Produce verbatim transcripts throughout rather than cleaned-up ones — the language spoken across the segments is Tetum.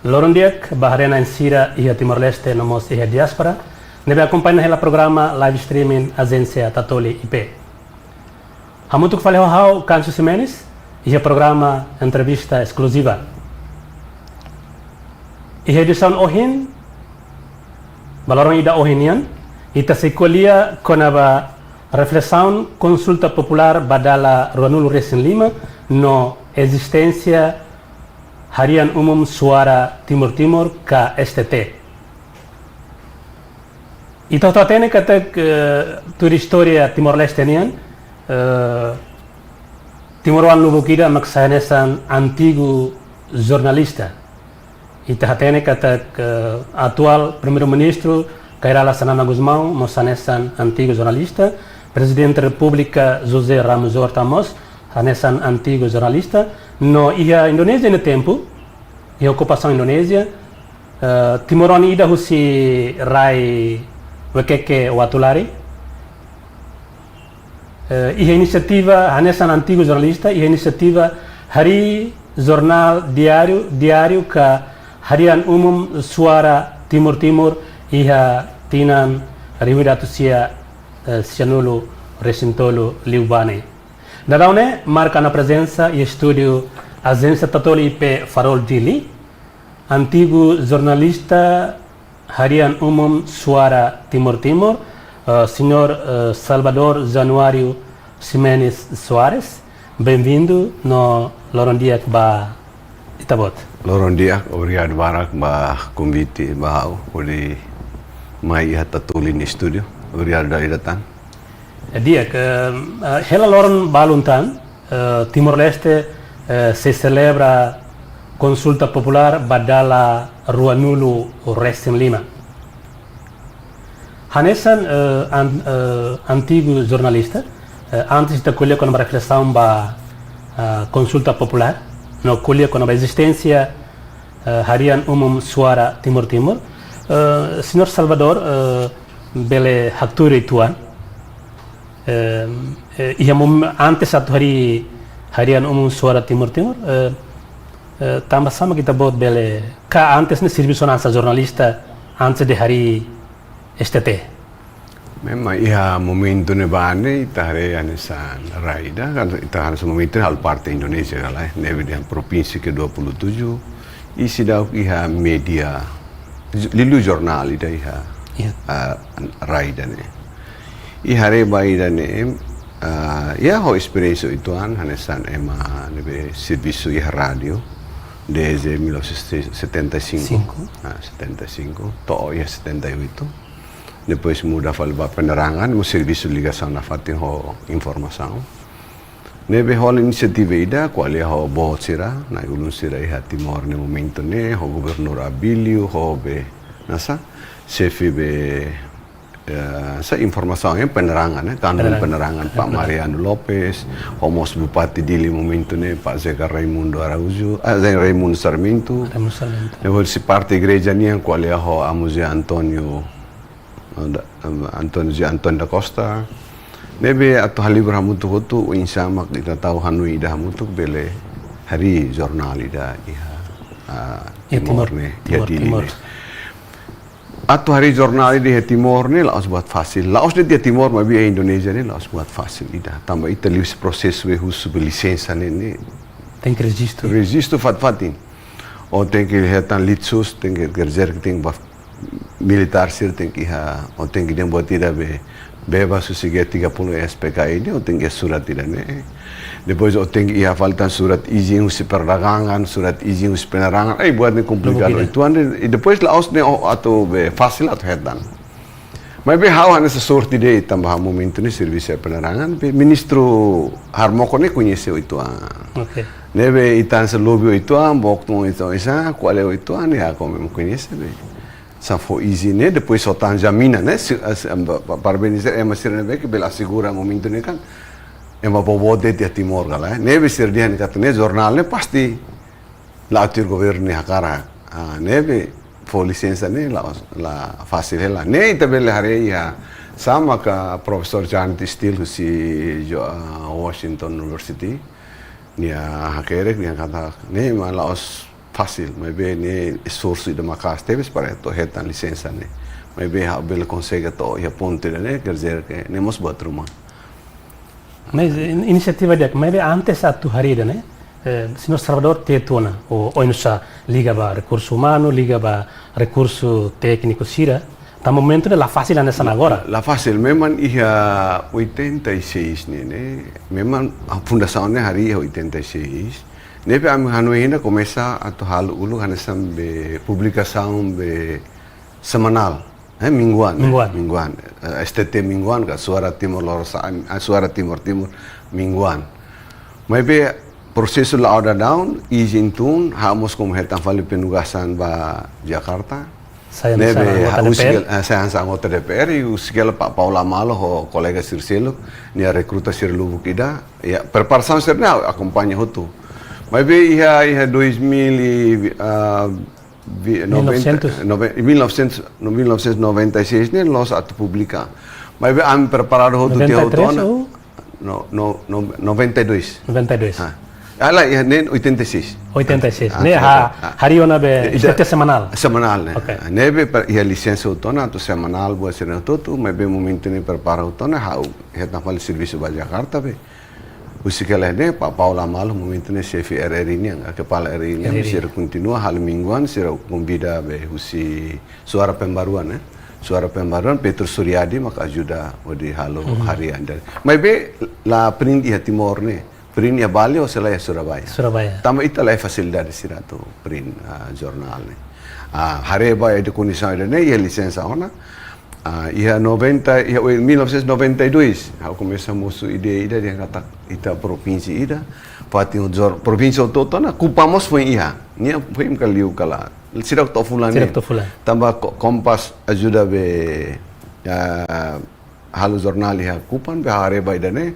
Loron di'ak ba haree-na'in sira iha Timor-Leste no mós iha diáspora ne'ebé akompaña hela programa live streaming Ajénsia Tatoli I P. Hamutuk fali ho ha'u, Kansu Ximenes, iha programa Entrevista Eskluziva. Iha edisaun ohin, ba loron ida ohin nian, ita sei ko'alia kona-ba reflesaun konsulta populár ba dala ruanulu resin lima no ezisténsia Harian Umum Suara Timor Timur ka S T T. Ita hotu hatene katak, eh, tuir istória Timor-Leste nian, eh, timoroan lubuk ida mak sai hanesan antigu jornalista. Ita hatene katak, eh, atuál Primeiru-Ministru Kay Rala Xanana Gusmão mós hanesan antigu jornalista, Prezidente Repúblika José Ramos Horta mós hanesan antigu jornalista, no iha Indonézia nia tempu, iha okupasaun Indonézia, eh, timoroan ida husi rai Wekeke Watulari, eh, iha inisiativa hanesan antigu jornalista, iha inisiativa harii jornál diáriu, diáriu ka Harian Umum Suara Timor Timur iha tinan rihun ida atus sia, eh, sianulu resin tolu liubá ne'e. Daudaun ne'e marka ona prezensa iha estúdiu Ajénsia Tatoli I P Farol Dili, antigu jornalista Harian Umum Suara Timor Timur, eh, señór, eh, Salvador Januário Ximenes Soares. Benvindu no loron di'ak ba ita-boot. Loron di'ak, obrigadu barak ba konvite ba ha'u hodi mai iha Tatoli nia estúdiu. Obrigadu dala ida tan. Eh, di'ak, eh, eh, hela loron balun tan, eh, Timor-Leste, eh, sei selebra konsulta populár ba dala ruanulu resin lima. Hanesan, eh, an-, eh, antigu jornalista, eh, antes ita ko'alia kona-ba reflesaun ba, eh, konsulta populár, no ko'alia kona-ba ezisténsia, eh, Harian Umum Suara Timor Timur, eh, señór Salvador, eh, bele haktuir uitoan, eh, eh, iha mom-, antes atu harii Harian Umum Suara Timor Timur, eh, eh, tanba sá mak ita-boot bele, ka antes ne'e servisu hanesan jornalista antes de harii S T T? Memang iha momentu ne'ebá ne'e ita haree hanesan rai ida, kan ita hanesan momentu ne'e halo parte Indonézia ka lae, ne'ebé dehan provínsia ke dua puluh tujuh, i seidauk iha média, liuliu jornál ida iha, Iya. ah, rai ida-ne'e. I haree ba ida-ne'e, ah, iha ho esperiénsia uitoan, hanesan ema ne'ebé servisu iha rádiu, desde mil novecentos e setenta e cinco. Cinco. Ah, setenta e cinco, to'o iha setenta e oito. Depois muda fali ba penerangan, mós servisu ligasaun nafatin ho informasaun. Ne'ebé halo inisiativa ida, ko'alia ho boot sira, na'i-ulun sira iha Timor nia momentu ne'e, ho Gubernur Abílio, ho be, nasa, xefe be, eh, sa informasaun, eh, penerangan, eh, kandung Penerangan. penerangan, Pak Penerangan. Mariano Lopes, ho mós Bupati Dili momentu ne'e, Pak Zeca Raimundo Araújo, eh, Zeca Raimundo Sarmento. Raimundo Sarmento. Depois husi parte igreja nian ko'alia ho Amu José António, eh, da, eh, António José António da Costa. Ne'ebé atu halibur hamutuk hotu, oinsá mak ita tau hanoin ida hamutuk bele harii jornál ida iha, ah, Iha Timor Timor, ne'e, iha Timor, Dili Timor. ne'e. Atu harii jornál ida iha Timor ne'e la'ós buat fasil. La'ós de'it iha Timor, maibé iha Indonézia ne'e la'ós buat fasil ida. Tanba ita liu husi prosesu be husu be lisensa ne'e, ne'e. Tenke rejistu. Rejistu fatin-fatin. Ó tenke hetan litsus, tenke kerjer, tenke ba militár sira tenke iha, ó tenke dehan buat ida be bebas husi G tiga puluh S P K I ne'e, ó tenke surat ida-ne'e. Depois ó tenke iha fali tan surat izin husi perdagangan, surat izin husi penerangan. Ai, buat ne'e komplikadu. Lubuk ida. Uitoan, i depois la'ós ne'e ó atu be fasil atu hetan. Maibé ha'u hanesan sorte de'it tanba momentu ne'e servisu iha penerangan, be ministru Harmoko ne'e koñese uitoan. Oke. Ne'ebé ita hanesan lobi uitoan, bok tun uitoan, oinsá, ko'alia uitoan, ya, ko mem koñese be. Sá fó izin ne'e, depois só tan jaminan ne'e, si, as, em, pa, pa, parabeniza ema sira ne'ebé ke bele asegura momentu ne'e kan. Ema boboot de'it iha Timor ka lae. Ne'ebé sira dehan katak ne'e jornál ne'e pasti la tuir governu nia hakarak. Ah, ne'ebé fó lisensa ne'e la, la fasil hela. Ne'e ita bele haree iha sama ka Profesór Janet Steele husi Jo-, ah, Washington University. Nia hakerek, nia katak ne'e mak la'ós fasil, maibé ne'e esforsu ida maka'as tebes para atu hetan lisensa ne'e. Maibé ha'u bele konsege to'o iha pontu ida-ne'e, quer dizer que ne'e mós buat ruma. Mas, eh, in-, inisiativa di'ak, maibé antes atu harii ida-ne'e, eh, señór Salvador tetu ona, o, oinsá liga ba rekursu umanu, liga ba rekursu tékniku sira, tanba momentu ne'e la fasil hanesan agora. La fasil, memang iha oitenta e seis ne'e, ne'e, memang fundasaun ne'e harii iha oitenta e seis. Ne'ebé ami hanoin ida komesa atu halo uluk hanesan be publikasaun be semanál, eh, mingguan, eh, Mingguan. mingguan. Eh, S T T mingguan ka, Suara Timor Lorosae, eh, Suara Timor Timur mingguan. Maibé prosesu la'o daudaun, izin tun, ha'u mós komu hetan fali penugasan ba Jakarta. Sai hanesan anggota D P R? Ne'ebé ha'u husik hela, eh, sai hanesan anggota D P R, i husik hela Pak Paula Amalo ho kolega sira seluk, nia rekruta sira lubuk ida, ya, preparasaun sira-ne'e akompaña hotu. Maibé iha, iha dois mil e, ah, vi-, Mil novecentos? Noventa, nove-, mil novecentos, no, mil novecentos noventa e seis ne'e loos atu publika. Maibé ami preparadu hotu tiha Noventa e três hotu ona. ou? No, no, no, noventa e dois. Noventa e dois. Ah. Ah, lae, iha ne'e oitenta e seis. Oitenta e seis. Ah, Ne'e ah, ha-, ah. harii ona be Eh, ida S T T semanál? Semanál, ne'e. Ok. Ah, ne'ebé pa-, iha lisensa hotu ona, atu semanál, buat sira-ne'e hotu, maibé momentu ne'e prepara hotu ona, ha'u hetan fali servisu ba Jakarta be. Husik hela ne'e, Pak Paula Amalo momentu ne'e xefe R R I nian, kepala R R I nian, R R I. Sira kontinua halo mingguan, sira konvida be husi Suara Pembaruan, eh. Suara Pembaruan, Petrus Suryadi maka ajuda hodi halo Mhm. harian ida. Maibé la print iha Timor ne'e, print iha Bali ou selae iha Surabaya. Surabaya. Tanba ita laiha fasilidade sira atu print, ah, jornál ne'e. Ah, haree ba iha kondisaun ida-ne'e, iha lisensa ona. Ah, iha noventa, iha, mil novecentos noventa e dois, ha'u komesa mosu ideia ida dehan katak ita provínsia ida, fatin jor-, provínsia hotu-hotu ona, Kupang mós foin iha. Nia foin ka liu ka lae. Seidauk to'o fulan Seidauk ne'e. to'o fulan. Tanba Ko-, Kompas ajuda be, ah, halo jornál iha Kupang be haree ba ida-ne'e.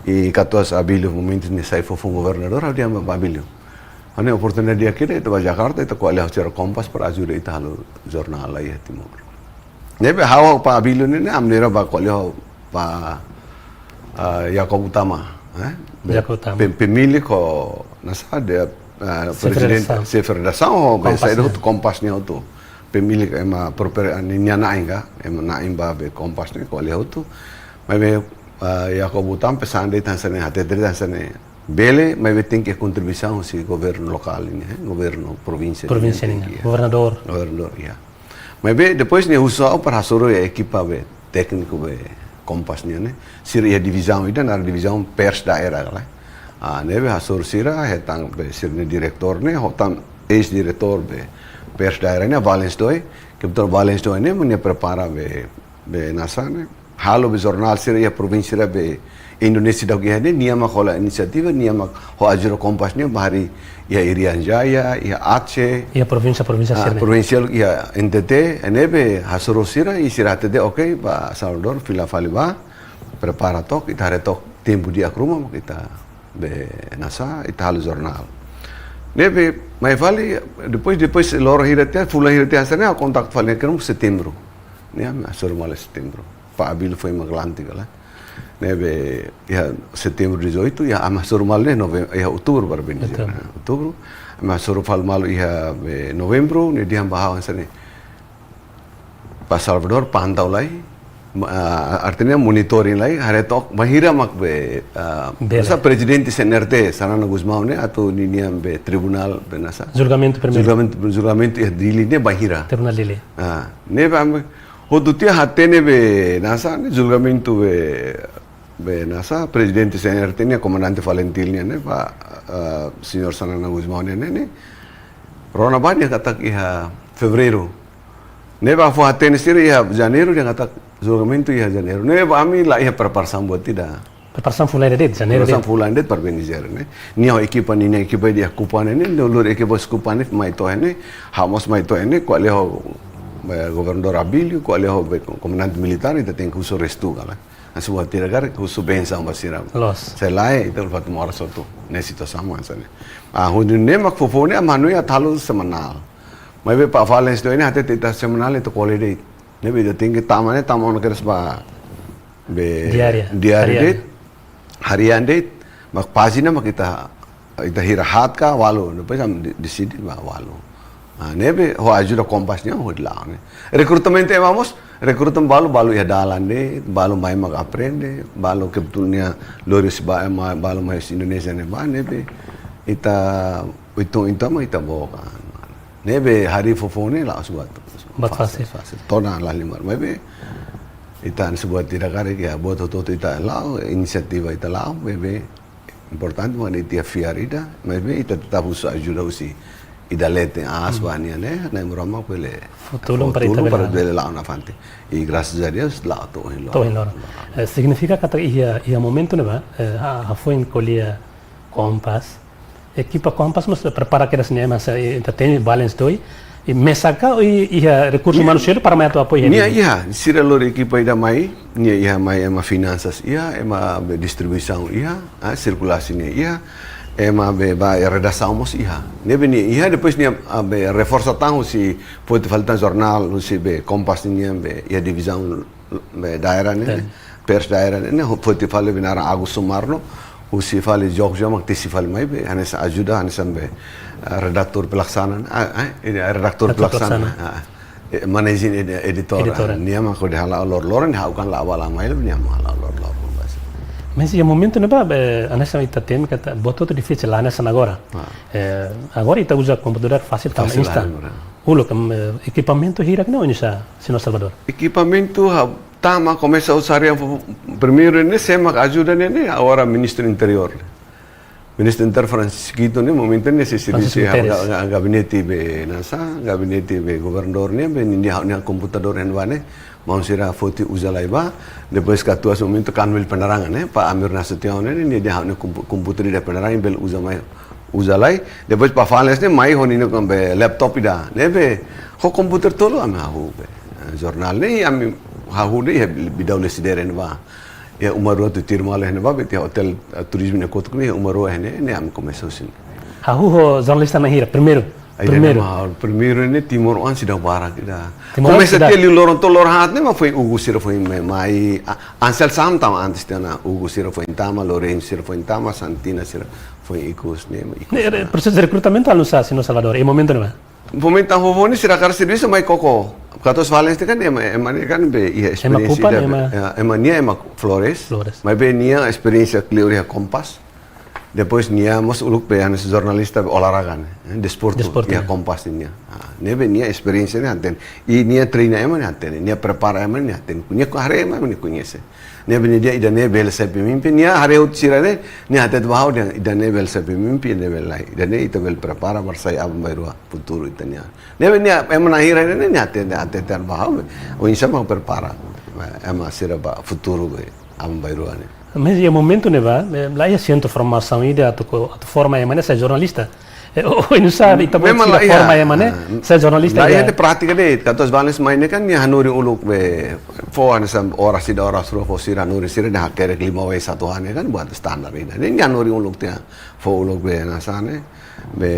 I katuas Abílio momentu ne'e sai foufoun governadór, ha'u dehan ba Abílio. Ha'u-nia oportunidade di'ak ida, ita ba Jakarta, ita ko'alia ho sira Kompas para ajuda ita halo jornál iha Timor. Ne'ebé ha'u ho Pak Abílio ne'e, ne'e ami na'in-rua ba ko'alia ho Pak, ah, Yakob Utama, eh? Be-, Yakob Utama. Pe-, pemilik ho, hanesan dehan, ah, Xefe prezidente, redasaun. xefe redasaun ho, be, Kompas saida ne'e. hotu Kompas ne'e hotu. Pemilik ema proper, ah, nia na'in ka, ema na'in ba be Kompas ne'e ko'alia hotu. Maibé, ah, Yakob Utama pesan de'it hanesan ne'e, hatete de'it hanesan ne'e. Bele, maibé tenke kontribuisaun husi governu lokál ne'e, eh, governu provínsia Provínsia ne'e, ne'e, tenke, ya. governadór. Governadór, ya. Maibé, depois nia husu ha'u para hasoru iha ekipa be tékniku be Kompas nian ne'e. Sira iha divizaun ida, naran divizaun pers daerah ka lae. Ah, ne'ebé hasoru sira, hetan be sira-nia diretór ne'e, ho tan eis-diretór be pers daerah ne'e, Valens Doy, kebetulan Valens Doy ne'e, nia prepara be, be hanesan ne'e. Halo be jornál sira iha provínsia sira be Indonézia daudauk iha ne'e, nia mak hola inisiativa, nia mak ho ajuda Kompas ne'e ba harii iha Irian Jaya, iha Aceh, Iha provínsia-provínsia ah, sira-ne'e. provínsia iha N T T, ne'ebé hasoru sira, i sira hatete, ok, ba Salvador, fila fali ba, prepara took, ita haree took tempu di'ak ruma, mak ita be hanesan, ita halo jornál. Ne'ebé, mai fali, depois, depois, loron hira tiha, fulan hira tiha hanesan ne'e, kontaktu fali, kira setembru. Ne'e, ami hasoru malu Setembru. Pak Abílio foin mak lantik ka lae. Ne'ebé, iha Setembru dezoito, iha ami hasoru malu ne'e Novem-, iha Outubru para bem dizer, Outubru. ne'e? Outubru. Ami hasoru fali malu iha, eh, Novembru, nia dehan ba ha'u hanesan ne'e. Pak Salvador, pantau lai, ma-, ah, artinya monitoring lai, haree took, bainhira mak be, ah, Bele. hanesan prezidente C N R T, Xanana Gusmão ne'e, atu ninian be tribunál, be hanesan. Julgamentu primeiru. Julgamentu, julgamentu iha Dili ne'e bainhira. Tribunál Dili. Ah, ne'ebé ami, hotu tiha hatene be hanesan, ne'e julgamentu be, be hanesan, prezidente C N R T ne'e, komandante FALINTIL nian ne'e, ba, eh, señór Xanana Gusmão nian ne'e, ne'e. Rona ba nia katak iha Fevereiru. Ne'ebé fó hatene sira iha Janeiru, nia katak julgamentu iha Janeiru. Ne'ebé ami la iha preparasaun buat ida. Preparasaun fulan de'it, Janeiru Preparasaun de'it. fulan de'it para bem dizer, ne'e. Nia ho ekipa, nia ekipa iha Kupang ne'e, nia lori ekipa husi Kupang ne'e, mai to'o iha ne'e, ha'u mós mai to'o iha ne'e, ko'alia ho, eh, Governadór Abílio, ko'alia ho, eh, komandante militár, ita tenke husu restu ka lae. Hanesan buat ida karik husu bensaun ba sira. Loos. Se lae, ita ulfatu moras hotu, ne'e situasaun hanesan ne'e. Ah, hodi ne'e mak foufoun ne'e, ami hanoin atu halo semanál. Maibé Pak Valens Doy ne'e hatete ita semanál ita kole de'it. Ne'ebé ita tenke tama ne'e, tama ona kedas ba be Diária. diária Harian. de'it, harian de'it, mak pájina mak ita ita hira haat ka ualu, depois ami de-, deside ba ualu. Ah, ne'ebé ho ajuda Kompas nian hodi la'o ne'e. Rekrutamentu ema mós, rekruta balu, balu iha dalan de'it, balu mai mak aprende, balu kebetulan nia lori husi ba ema, balu mai husi Indonézia ne'ebá, ne'ebé ita, ita, ita mai ita boka. Ne'ebé harii foufoun ne'e la'ós buat, buat fasil. Fasil. Todan la halimar, maibé ita-nia buat ida karik, ya, buat hotu-hotu ita la'o, inisiativa ita la'o, maibé importante mak ita iha fiar ida, maibé ita tetap husu ajuda husi ida leten aas ba nia ne'e, Nai Maromak bele fó tulun para ita bele la'o. Bele la'o nafatin. I graças a Deus la'o to'o ohin loron. To'o ohin loron. Eh, signifika katak iha, iha momentu ne'ebá, eh, ha-, hafoin ko'alia Kompas. Ekipa Kompas mós prepara kedas nia ema sa, eh, ita temi balance dois. I mesak ka, i, iha rekursu manusiál para mai atu apoiu nia? Nia iha, sira lori ekipa ida mai, nia iha mai ema finansas iha, ema be distribuisaun iha, ah, sirkulasi nia iha, ema be ba redasaun mós iha. Ne'ebé nia iha, depois nia, ah, be reforsa tan husi foti fali tan jornál, husi be Kompas nian be iha divizaun be daerah ne'e, eh, pers daerah ne'e, ne'e foti fali be naran Agus Sumarno, husi fali Jogja mak tesi fali mai be, hanesan ajuda, hanesan be, eh, redaktór pelaksana, ah, eh, ini, eh, redaktór pelaksana, ah, eh, managing edi-, editor, ah, nia mak hodi hala'o loroloron, ha'u kan la'o ba la mai, nia mak hala'o loroloron, bas. Mas iha momentu ne'ebá, be, hanesan ita temi katak, buat hotu difisil, hanesan agora. Ah. Eh, agora ita uza komputadór fasil, tama instan. Fasil, ah. Uluk, em, eh, ekipamentu hirak ne'e oinsá, Señór Salvador? Ekipamentu ha-, tama komesa uza ria fu-, primeiru ne'e sé mak ajuda ne'e, ne'e agora Ministru Interiór. Ministru Interiór Francisquito ne'e momentu ne'e sei servisu iha ga-, ga-, gabinete be hanesan, gabinete be governadór ne'e, be nia, nia komputadór ne'ebá ne'e, maun sira foti uza lai ba, depois katuas momentu kan bele penerangan ne'e, Pak Amir nasution ne'e, nia dehan ne'e kompu-, komputadór ida penerangan bele uza mai, uza lai, depois Pak Fales ne'e mai ho ninia kombe laptop ida, ne'ebé ho komputadór tolu ami hahú be. Eh, jornál ne'e ami hahú de'it iha Bidau Lecidere ne'ebá. Iha uma rua tuir malu ne'ebá, be iha hotel, eh, turizmu ne'e kotuk ne'e, uma rua ne'e, ne'e ami komesa husi ne'e. Hahú ho jornalista na'in hira, primeiru? Ai, primeiru. Ne'e mak, primeiru ne'e timoroan seidauk barak ida. Timoroan seidauk. Komesa tiha liu loron tolu loron haat ne'e mak foin Ugo sira foin mai, mai, a-, Ansel Sam tama antes tiha ona, Ugo sira foin tama, Lorenzo sira foin tama, Santina sira foin ikus ne'e, ikus. Ne'e, re-, prosesu rekrutamentu oinsá, Señór Salvador, iha momentu ne'ebá? Momentu foufoun ne'e sira hakarak servisu mai koko. Katuas Fales ne'e kan ema, ema ne'e kan be iha esperiénsia Kupan, ida be, ema, ya, ema nia ema Flores. Flores. Maibé nia esperiénsia kleur iha Kompas. Depois nia mós uluk be hanesan jornalista be olahraga ne'e, eh, desportu, desportu, iha, ya, Kompas nia. Ah, ne'ebé nia esperiénsia ne'e hatene. I nia treina ema ne'e hatene, nia prepara ema ne'e hatene. Nia haree ema ne'e koñese. Ne'ebé nia dehan ida-ne'e bele sai pemimpin, nia haree hotu sira ne'e, nia hatete ba ha'u dehan ida-ne'e bele sai pemimpin, ida-ne'e bele lae. Ida-ne'e ita bele prepara para sai aban-bainrua futuru ita-nian. Ne'ebé nia, ema na'in hira ne'e, nia hatete, hatete ba ha'u, oinsá mak prepara ema sira ba futuru be aban-bainrua ne'e. Mas iha momentu ne'ebá, eh, la iha sentru formasaun ida atu ko-, atu forma ema ne'e sai jornalista. Eh, o, o, oinsá ita-boot sira la iha forma ema ne'e, ah, sai jornalista la iha, iha. Ne'e prátika de'it, katuas Fales mai ne'e kan nia hanorin uluk be, fó hanesan oras ida oras rua fó sira hanorin sira ne'e hakerek lima wei satu han ne'e kan buat standar ida. Ne'e nia hanorin uluk tiha, fó uluk be hanesan ne'e, be,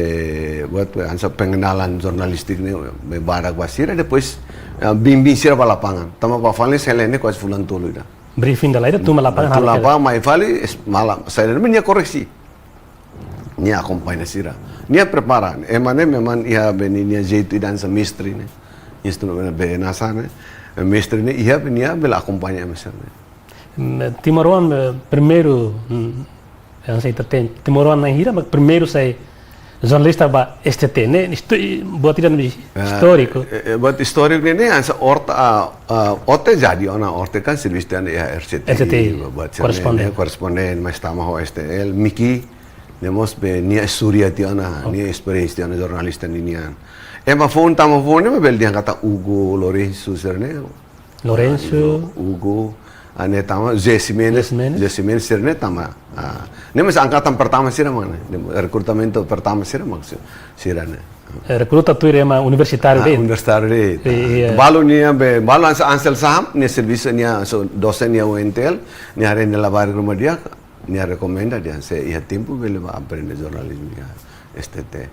buat be hanesan pengenalan jurnalistik ne'e, be badak ba sira, depois, eh, bimbing sira ba lapangan. Tanba Pak Fales hela ne'e kuaze fulan tolu ida. Briefing dala ida, tun ba lapangan, tun ba lapangan, mai fali, es-, malam, saida ne'e nia koreksi. Nia akompaña sira. Nia prepara. Ema ne'e memang iha be ninia jeitu ida hanesan mestre ne'e. Instrumenta be hanesan ne'e. Mestre ne'e iha be nia bele akompaña ema sira ne'e. Mm, timoroan, eh, primeiru, mm, hanesan ita hatene, timoroan na'in hira mak primeiru sai jornalista ba S T T ne'e, isto-, buat ida ne'ebé, ah, istóriku. Eh, eh, buat istóriku ne'e, ne'e hanesan ORT, ah, ah, ORT jadi ona, ORT kan servisu tiha ona iha R C T I, R C T I, buat sira ne'e, koresponden. Ne'e, koresponden, mas tama ho S T L, Miki, ne'e mós be nia suria tiha ona, oh, nia esperiénsia tiha ona jornalista ninian. Ema foun tama foun ne'e, bele dehan katak Ugo, Lorenzo, sira ne'e. Lorenzo. Ah, Ugo, ah, ne'e tama, José Ximenes, José Ximenes. José Ximenes sira ne'e tama. Ah, ne'e mós angkatan pertama sira mak ne'e. Rekrutamentu pertama sira mak si-, sira ne'e. Eh, rekruta tuir ema universitáriu de'it. Ah, universitáriu de'it. Iya. Balu nia be, balu Ansel, Ansel Sam, nia servisu nia so dosen iha U N T L, nia haree nia labarik ruma di'ak, nia rekomenda dehan se iha tempu bele ba aprende jornalizmu iha S T T.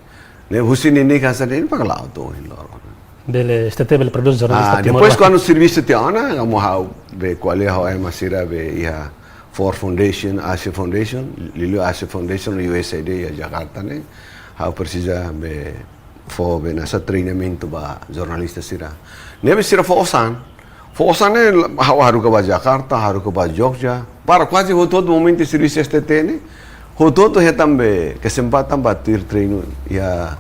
Ne'e husi ninia hanesan ne'e mak la'o to'o ohin loron. Bele, S T T bele prodús jornalista, ah, timoroan. Depois kuandu servisu tiha ona, kamu ha'u be ko'alia ho ema sira be iha Ford Foundation, Asia Foundation, liuliu Asia Foundation U S A ida iha Jakarta ne'e, ha'u presiza be fó be hanesan treinamentu ba jornalista sira. Ne'ebé sira fó osan. Fó osan ne'e ha'u haruka ba Jakarta, haruka ba Jogja. Para kuaze hotu-hotu momentu servisu S T T ne'e, hotu-hotu hetan be kesempatan ba tuir treinu iha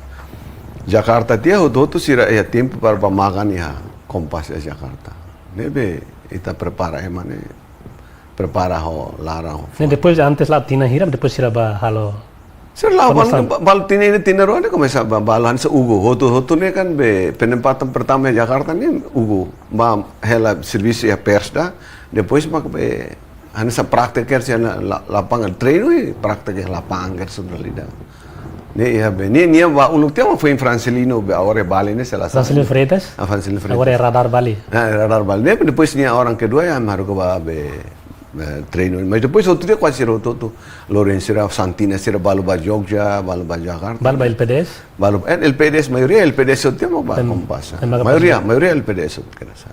Jakarta tiha, hotu-hotu sira iha tempu para ba makan iha Kompas iha Jakarta. Ne'ebé ita prepara ema ne'e, prepara ho laran ho. Ne'e depois, antes la'o tinan hira, depois sira ba halo. Sira la'o, formasaun. Balu, balu tinan ida, tinan rua ne'e komesa ba, balu hanesan Ugo. Hotu-hotu ne'e kan be penempatan pertama iha Jakarta ne'e Ugo. Ba hela servisu iha Persda. Depois mak be hanesan praktek kedas iha la-, lapangan, treinu i praktek iha lapangan kedas sudahida. Ne'e iha be, ne'e, nia ba uluk tiha mak foin Francelino be agora iha Bali ne'e sei la sala. Francelino Freitas? Ah, Francelino Freitas. Agora iha Radar Bali. Ah, Radar Bali. Ne'e depois nia orang kedua ya maru ke ba be, eh, treinu. Mas depois hotu tiha kuaze sira hotu-hotu. Lorenzo sira, Santina sira balu ba Jogja, balu ba Jakarta. Balu ba L P D S? Balu, eh, L P D S, maioria L P D S hotu tiha mak ba Kompas. Maioria, maioria L P D S hotu kedas.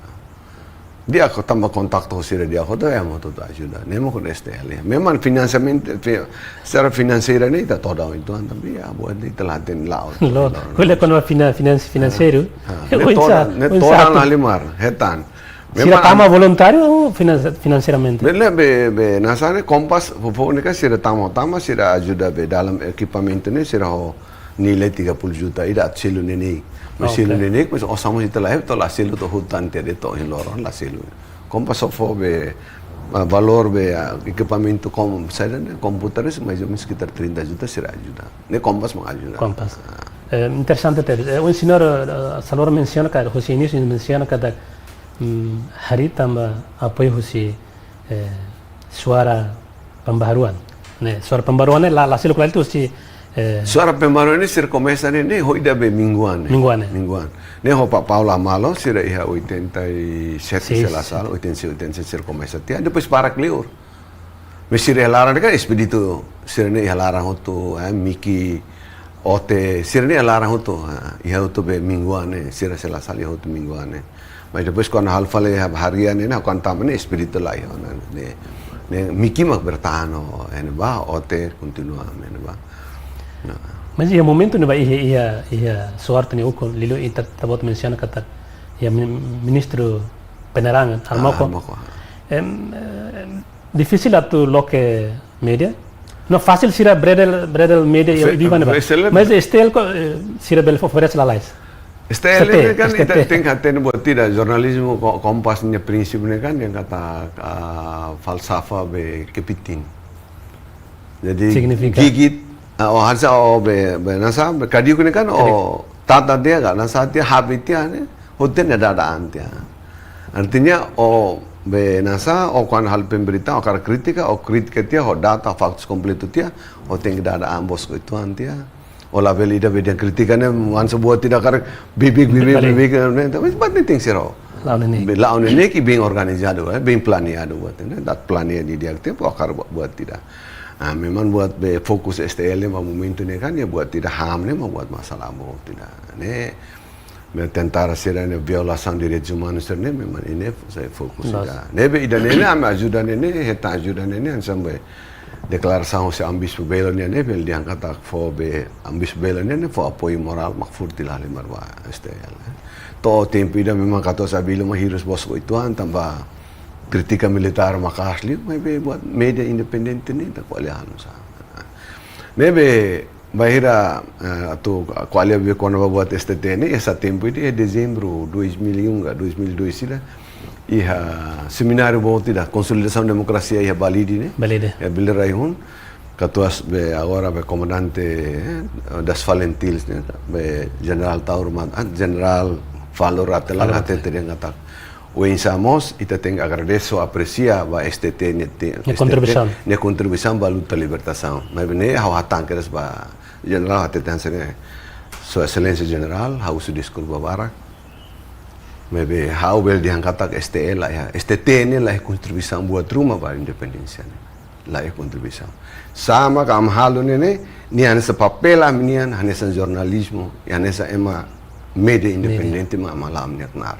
Di'ak tanba kontaktu sira di'ak hotu, ema hotu-hotu ajuda. Ne'e mak ho S T L. Memang finansiamentu, fi-, secara finanseira ne'e ita todan uitoan, tanba ya buat ne'e ita la hatene la'o. La'o, ko'alia kona-ba fina-, finans-, finanseiru. Ah, ne'e todan, ne'e todan halimar, hetan. Sira tama voluntáriu ou finans-, finanseiramente? Be, be, be, hanesan ne'e Kompas, foufoun ne'e kan sira tama, tama, sira ajuda be dalam ekipamentu ne'e, sira ho nilai tiga puluh juta ida atu selu neineik. Mas selu neineik, mas osan mós ita laiha, ita la selu to'o hotu tiha de'it to'o ohin loron la selu. Kompas só fó be, ah, valór be, ah, ekipamentu kom-, saida ne'e, komputadór, mais ou menos sekitar trinta juta sira ajuda. Ne'e Kompas mak ajuda. Kompas. Ah. Eh, interesante tebes. Eh, ohin señór, eh, Salvador mensiona katak, husi inísiu mensiona katak, mm, harii tanba apoiu husi, eh, Suara Pembaharuan. Ne'e, Suara Pembaharuan ne'e la, la selu klalito husi, eh, Suara Pembaharuan ne'e sira komesa ne'e, ne'e ho ida be mingguan ne'e. Mingguan ne'e. Mingguan. Ne'e ho Pak Paula Amalo, sira iha oitenta e sete, se la sala, oitenta e seis, oitenta e sete sira komesa tiha, depois para kleur. Mas sira iha laran kan Expedito, sira ne'e iha laran hotu, eh, Miki, Ote, sira ne'e iha laran hotu, eh, iha hotu be mingguan ne'e, sira se la sala iha hotu mingguan ne'e. Mas depois kuandu halo fali iha harian ne'e, kuandu tama ne'e Expedito laiha ona, ne'e, ne'e Miki mak bertahan ho, eh, ne'ebá, Ote kontinua, eh, ne'ebá. Nah. Mas iha momentu ne'ebá iha, iha, iha Suarto nia ukun, liuliu ita, ita-boot mensiona katak, iha min-, Ministru Penerangan, ah, Harmoko. Harmoko, ah. Em, em, difisil atu loke média. No fasil sira bredel, bredel média iha, fe-, iha ne'ebá. Mas S T L ko, eh, sira bele fo-, oferese lalais. S T L ne'e kan, S T T, ita tenke hatene buat ida, jornalizmu Ko-, Kompas nia prinsípiu ne'e kan, yang kata, ah, falsafa be kepiting. Jadi, signifika gigit, ah, oh, hanesan, oh, be, be, hanesan, be, kadiuk ne'e kan, oh, tata tiha ka, hanesan tiha, habit tiha ne'e, hotu nia dada an tiha. Artinya, oh, be, hanesan, oh, kuandu halo pemberitaan, oh, hakarak kritika, oh, kritika tiha, oh, data, faktus kompletu tiha, oh, tenke dada an bosko uitoan tiha. Oh, labele ida be dehan kritika ne'e, hanesan buat ida hakarak bibik, bibik, bibik, ne'e, tapi buat ne'e tenke sira. La'o neineik. Be, la'o neineik, bem organizadu, eh, bem planeadu buat ne'e, dada planeia didi'ak tiha, oh, hakarak buat, buat ida. Ah, memang buat be fokus S T L ne'e ba momentu ne'e kan, ya buat ida HAM ne'e mak buat masalah boot ida. Ne'e, be tentara sira ne'e violasaun direitus umanus sira ne'e memang ne'e sai fokus ida. Ne'ebé ida ne'e ne'e ami ajuda ne'e ne'e, hetan ajuda ne'e ne'e hanesan be deklarasaun husi Amu Bispu Belo nian ne'e, bele dehan katak fó be Amu Bispu Belo nian ne'e fó apoiu morál mak forte lahalimar ba S T L. To'o tempu ida memang katuas Abílio mak hirus bosko uitoan tanba kritika militár maka'as liu, maibé buat média independente ne'e ita ko'alia halo sa. Ne'ebé bainhira, eh, atu ko'alia be kona-ba buat S T T ne'e, hanesan tempu ida iha dezembru dois mil e um ka dois mil e dois sira, iha semináriu boot ida, konsolidasaun demokrasia iha Balide ne'e. Balide. Iha Balide rai-hun. Katuas be agora be komandante, eh, das FALINTIL ne'e, be Jenerál Taur Mat-, ah, Jenerál Falur Atelan, Falur Atelan hatete dehan katak, oinsá mós, ita tenke agradese, apresia ba S T T nia te-, nia S T T kontribuisaun, nia kontribuisaun ba luta libertasaun. Maibé ne'e ha'u hatán kedas ba Jenerál, hatete hanesan ne'e, Sua Exelénsia Jenerál, ha'u husu deskulpa barak. Maibé ha'u bele dehan katak S T L laiha, S T T ne'e laiha kontribuisaun buat ruma ba independénsia ne'e. Laiha kontribuisaun. Sá mak ami halo ne'e ne'e, nia hanesan papél ami-nian, hanesan jornalizmu, i hanesan ema média independente mak ami halo ami-nia knaar.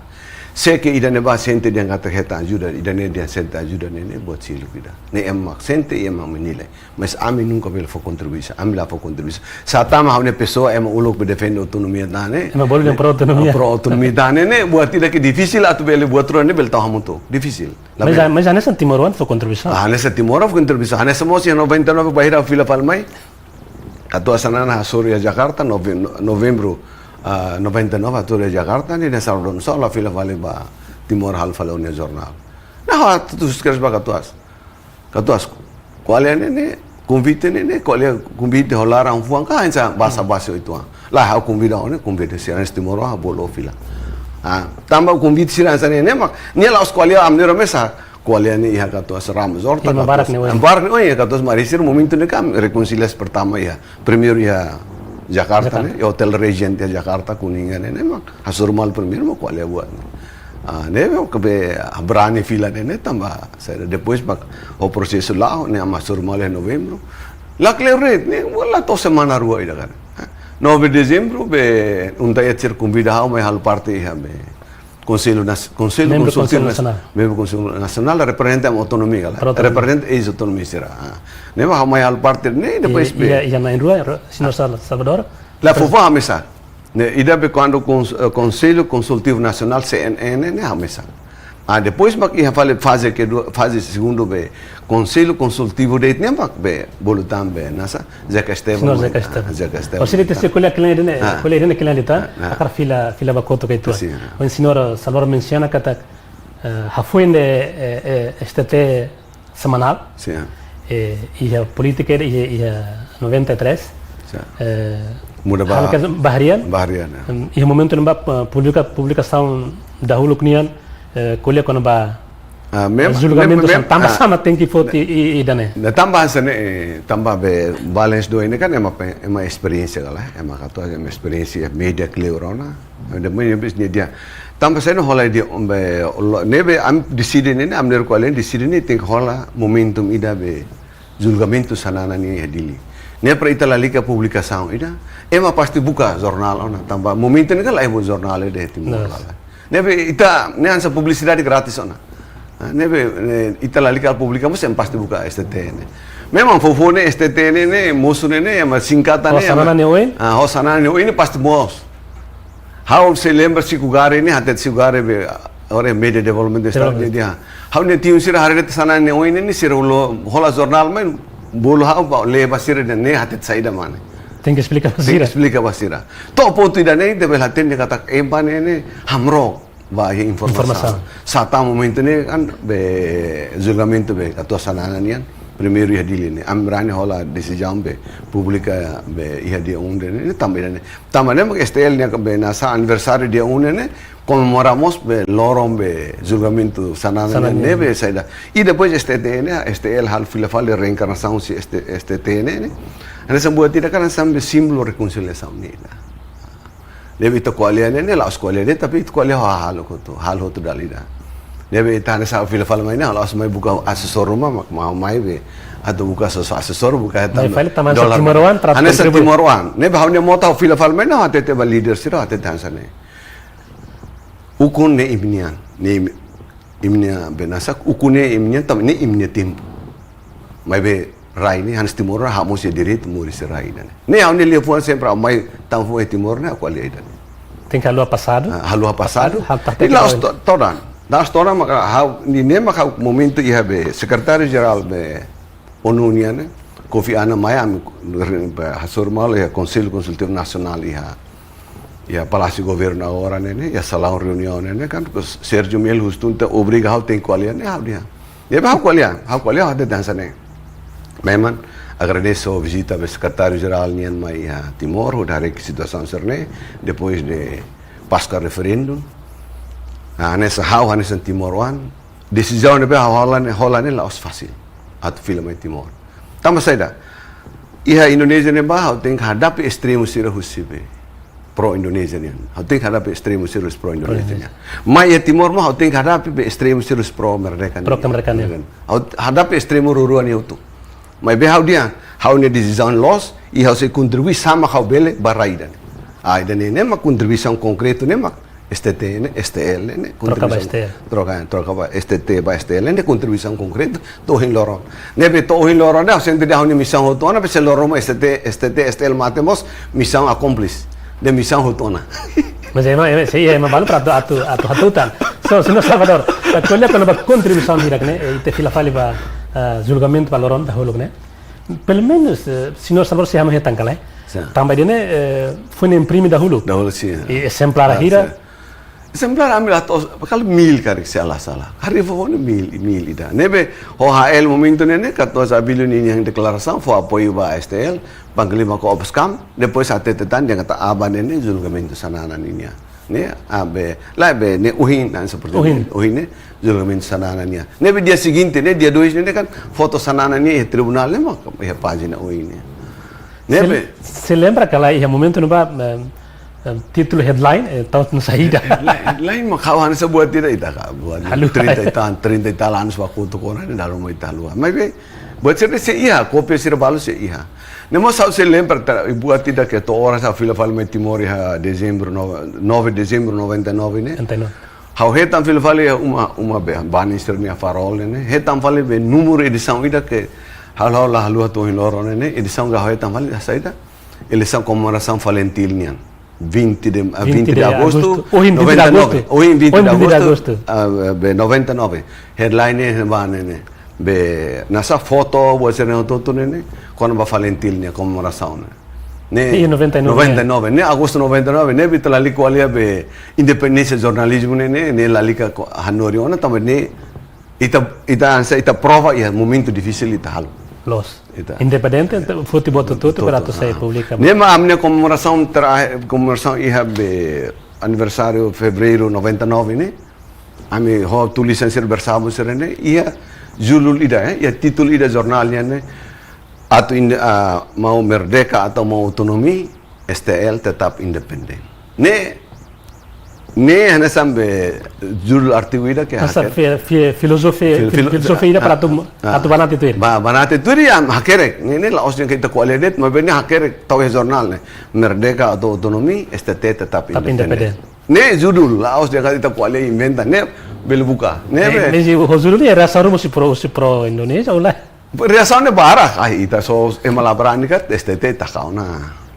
Se ke ida-ne'ebá sente dehan katak hetan ajuda, ida-ne'e dehan sente ajuda ne'e, ne'e buat seluk ida. Ne'e ema sente, ema menilai. Mas ami nunka bele fó kontribuisaun, ami la fó kontribuisaun. Sá tanba ha'u-nia pesoa ema uluk be defende autonomia tan ne'e. Ema bolu dehan pro-autonomia. Pro-autonomia tan ne'e, ne'e buat ida ke difisil atu bele buat rua ne'e bele tau hamutuk. Difisil. Mas, ah, mas hanesan timoroan fó kontribuisaun. Ah, hanesan timoroan fó kontribuisaun. Hanesan mós iha noventa e nove bainhira fila fali mai. Katuas Xanana hasoru iha Jakarta, nove-, novembru, ah, noventa e nove hasoru iha Jakarta, ne'e hanesan donu só la fila fali ba Timor halo fali ó-nia jornál. Nah, ha'u atu suskrebe ba katuas. Katuas, ko'alia ne'e, ne'e, konvite ne'e, ne'e, ko'alia konvite ho laran fuan ka hanesan basa-basa uitoan. Lae, ha'u konvida ó ne'e, konvite sira hanesan timoroan, ha'u bolu fila. Ah, tanba konvite sira hanesan ne'e, ne'e mak, nia la'ós ko'alia ami-nia rame sá, ko'alia ne'e iha katuas Ramos Horta, ema barak ne'e, oi. Ema barak ne'e, oi, iha katuas Marechal momentu ne'e kan rekonsiliasaun pertama iha. Primeiru iha Jakarta, Jakarta, ne'e, iha Hotel Regent iha Jakarta, Kuningan ne'e, ne'e mak hasoru malu primeiru mak ko'alia buat ne'e. Ah, ne'e mak be brani fila ne'e, ne'e tanba saida, depois mak ho prosesu la'o ne'e ami hasoru malu iha novembru. La kleur de'it, ne'e la to'o semana rua ida kan. Nove dezembru be UNTAET sira konvida ha'u mai halo parte iha be Konsellu Nas-, Konsellu Membru Konsultivu Konsellu Nas-, Nasionál. Membru Konsellu Nasionál, reprezenta autonomia, kan? Pro-autonomia. Reprezenta eis-autonomia sira. Ah. Ne'e mak ha'u mai halo parte ne'e, depois be. Iha, iha na'in-rua, ro-, señór Sal-, Salvador. La fó fó hamesak. Ne'e, ida be kuandu Kons-, eh, Konsellu Konsultivu Nasionál, C N N, ne'e hamesak. Ah, depois mak iha fali faze kedua, faze segundu be Konsellu Konsultivu de'it ne'e mak be bolu tan be hanesan Zeca Esteban. Señór mai, Zeca, ah, Esteban. Zeca Esteban. Ó sira te se ko'alia klean ne'e, ah, ko'alia ne'e klean de'it, ah, ah, hakarak fila, fila ba kotuk uitoan. Sin. Ohin señór Salvador mensiona katak, eh, hafoin ne'e, eh, eh, S T T semanál. Sin. Eh, iha polítika, iha, iha noventa e três. Sin. Eh, muda ba, halo ke ba harian. Ba harian, ya. Em, iha momentu ne'ebá, eh, publika-, publikasaun dahuluk nian, eh, ko'alia kona-ba, ah, mem-, eh, julgamentu mem-, mem-, tanba, ah, sá mak tenke foti i, i, ida-ne'e. Ne'e tanba hanesan ne'e, eh, tanba be balance do ini kan ema pe-, ema esperiénsia kala, ema katuas, ema esperiénsia, média kleur ona. Ida mai bis ni dia. Tanba saida hola dia, um, be, lo-, ne'ebé ami deside ne'e, ne'e, ami-nia ko'alia deside ne'e tenke hola momentum ida be julgamentu Xanana nian iha Dili. Ne'e para ita lalika publikasaun ida, ema pasti buka jornál ona, tanba momentu ne'e kan laiha buat jornál ida iha Timor. Yes. Lala. Ne'ebé ita, ne'e hanesan publisidade grátis ona. Ah, ne'ebé, ne'e, ita lalika publika, mas ema pasti buka S T T ne'e. Memang fó fó ne'e S T T ne'e, ne'e, mosu ne'e, ne'e, ema singkatan ne'e, ho Xanana nia oin? Ah, ho Xanana nia oin ne'e pasti moos. Ha'u sei lembra Chico Gare ne'e, hatete Chico Gare be, ora media development de Estado, development, dia. Ha'u-nia tiun sira haree de'it Xanana nia oin ne'e, ne'e sira lo-, hola jornál mai, bolu ha'u ba, lee ba sira dehan ne'e hatete saida mak ne'e. Tenke esplika ba sira. Tenke esplika ba sira. To'o pontu ida-ne'e, ita bele hatene katak ema ne'e, ne'e, hamrook ba iha informasaun. Informasaun. Sá tan momentu ne'e kan be julgamentu be katuas Xanana nian, primeiru iha Dili ne'e. Ami rani hola desizaun be publika be iha dia um ne'e, ne'e tanba ida-ne'e. Tanba ne'e mak S T L nian be hanesan aniversáriu dia um ne'e, ne'e komemora mós be loron be julgamentu Xanana, Xanana nian, ne'e, ne'e be saida. I depois S T T ne'e, S T L halo fila fali reenkarnasaun husi S T, S T T ne'e, ne'e. Hanesan buat ida kan hanesan be símbolu rekonsiliasaun ne'e. Ne'ebé ita ko'alia ne'e, ne'e la'ós ko'alia de'it, tapi ita ko'alia ho halo hotu, halo hotu dala ida. Ne'ebé ita hanesan fila fali mai ne'e, la'ós mai buka asesór ruma, mak, mak mai be, atu buka ases-, asesór, buka hetan. Mai fali tanba hanesan dolar. Timoroan, trata hanesan kontribui. Timoroan. Ne'ebé ha'u-nia mota ha'u fila fali mai ne'e, hatete ba líder sira, hatete hanesan ne'e. Ukun ne'e imi-nian, ne'e imi-, imi-nian be hanesan, ukun ne'e imi-nian, tanba ne'e imi-nia tempu. Maibé rai ne'e hanesan timoroan, ha'u mós iha direitu moris iha rai ida-ne'e. Ne'e ha'u-nia liafuan sempre ha'u mai tama fó iha Timor ne'e ha'u ko'alia ida-ne'e. Tenke haluha pasadu. Ah, haluha pasadu. Pasadu, ha'u ta-, tenke la'ós haluha. To-, todan. La'ós todan maka ha'u, ne'e, ne'e maka momentu iha be Sekretáriu Jerál be ONU nian ne'e, Kofi Annan mai ami, be, hasoru malu iha Konsellu Konsultivu Nasionál iha iha Palásiu Governu agora ne'e, ne'e, iha salaun reuniaun ne'e, ne'e, kan, Sérgio Melo husu tan, obriga ha'u tenke ko'alia ne'e, ha'u dehan. Ne'ebé ha'u ko'alia, ha'u ko'alia, ha'u hatete hanesan ne'e. Memang, agradese ho vizita be Sekretáriu Jerál nian mai iha Timor, hodi haree situasaun sira-ne'e, depois de Páskua referendu. Ah, hanesan ha'u, hanesan timoroan, desizaun ne'ebé ha'u hola ne'e, hola ne'e la'ós fasil. Atu fila mai Timor. Tanba saida, iha Indonézia ne'ebá ha'u tenke hadapi estremu sira husi be pro-Indonézia nian. Ha'u tenke hadapi estremu sira husi pro-Indonézia nian. Pro-Indonézia. Mai iha Timor mós ha'u tenke hadapi be estremu sira husi pro-merdeka nian. Pro-kemerdekaan nian. Ha'u hadapi estremu rua-rua ne'e hotu. Maibé ha'u dehan, ha'u-nia desizaun loos, i ha'u sei kontribui sá mak ha'u bele ba rai ida-ne'e. Ah, ida-ne'e, ne'e mak kontribuisaun konkretu, ne'e mak S T T ne'e, S T L ne'e, kontribuisaun, troka ba S T L. Troka, troka ba S T T ba S T L ne'e, kontribuisaun konkreta to'o ohin loron. Ne'ebé to'o ohin loron ne'e, sente dehan ha'u-nia misaun hotu ona, be se loron mai S T T, S T T, S T L mate mós, missão accomplie. Dehan misaun hotu ona. Mas ema, ema, sei, ema balu para atu, atu, atu hatutan. So, señór Salvador, atu ko'alia kona-ba kontribuisaun hirak ne'e, eh, ita fila fali ba, ah, julgamentu ba loron dahuluk ne'e. Pelumenus, eh, señór Salvador sei hanoin hetan ka lae. Sin. Tanba ida-ne'e, eh, foin imprime dahuluk. Dahuluk, sin. I ezemplár hira? Sin. Ezemplár ami la to'o, kala mil karik se la sala. Karik fó ne'e mil, mil ida. Ne'ebé, ho H L momentu ne'e ne'e, katuas Abílio ninia deklarasaun, fó apoiu ba S T L, panglima ko Ops Kamp, depois hatete tan, dehan katak aban ne'e ne'e, julgamentu Xanana ninia. Ne'e, ah, be, la be, ne'e ohin, ne'e seperti ohin. Ohin ne'e, julgamentu Xanana nian. Ne'ebé dia seguinte, ne'e dia dois ne'e, ne'e kan foto Xanana nian, iha tribunál ne'e, mak, iha pájina ohin ne'e. Ne'ebé. Se, se lembra ka lae, iha momentu ne'ebá, em, em, títulu headline, eh, tau no saida. Headline, headline, mak ha'u hanesan buat ida, ita ka, buat ida. Haluha. Trinta e tal, trinta e tal anos ba kotuk ona, ne'e dala ruma ita haluha. Maibé, buat sira-ne'e sei iha, kópia sira balu sei iha. Ne'e mós ha'u sei lembra, ta, buat ida ke to'o oras ha'u fila fali mai Timor iha dezembru, no-, nove de dezembro noventa e nove ne'e. Noventa e nove. Ha'u hetan fila fali iha uma, uma be, bani sira-nia farol ne'e. Hetan fali be númeru edisaun ida ke ha'u la haluha to'o ohin loron ne'e. Edisaun ke ha'u hetan fali, ah, saida? Edisaun komemorasaun FALINTIL nian. Vinte de, ah, vinte de agosto, vinte de agosto. Ohin vinte de agosto. Noventa e nove. Ohin vinte de agosto. Ohin vinte de agosto. Ah, be noventa e nove. Headline ne'e ba ne'e ne'e. Be, hanesan foto, buat sira-ne'e hotu-hotu ne'e ne'e. Kona-ba FALINTIL nia komemorasaun ne'e. Ne'e, iha noventa e nove, noventa e nove, ne'e agosto noventa e nove, ne'ebé ita lalika ko'alia be independénsia jornalizmu ne'e, ne'e, ne'e lalika ko-, hanorin ona tanba ne'e ita, ita hanesan, ita prova iha momentu difisil ita halo. Loos. Ita. Independente, ita foti buat hotu-hotu para atu sai, ah, publika. Ne'e mak ami-nia komemorasaun terakhir, komemorasaun iha be aniversáriu fevereiru noventa e nove ne'e. Ami ho tulisan sira bersama sira ne'e, iha judul ida, eh, iha títulu ida jornál nian ne'e, atu inde-, ah, mau merdeka atau mau otonomi, S T L tetap independen. Ne'e, ne'e hanesan be judul artigu ida ke hanesan haker. Fi-, fi-, filozofia, fil-, fil-, fil-, filozofia ida, ah, para atu, ah, atu banati tuir. Ba-, banati tuir ya hakerek. Ne'e, ne'e la'ós dehan ke ita ko'alia de'it, maibé ne'e hakerek tau iha jornál ne'e. Merdeka atau otonomi, S T T tetap independen. Tetap independen. Ne'e judul, la'ós dehan katak ita ko'alia inventa, ne'e bele buka. Ne'e, eh, be. Mas ho judul ne'e reasaun ruma husi pro, husi pro Indonézia, ou lae? Reasaun ne'e barak, ah, ita só ema la brani katak, S T T taka ona.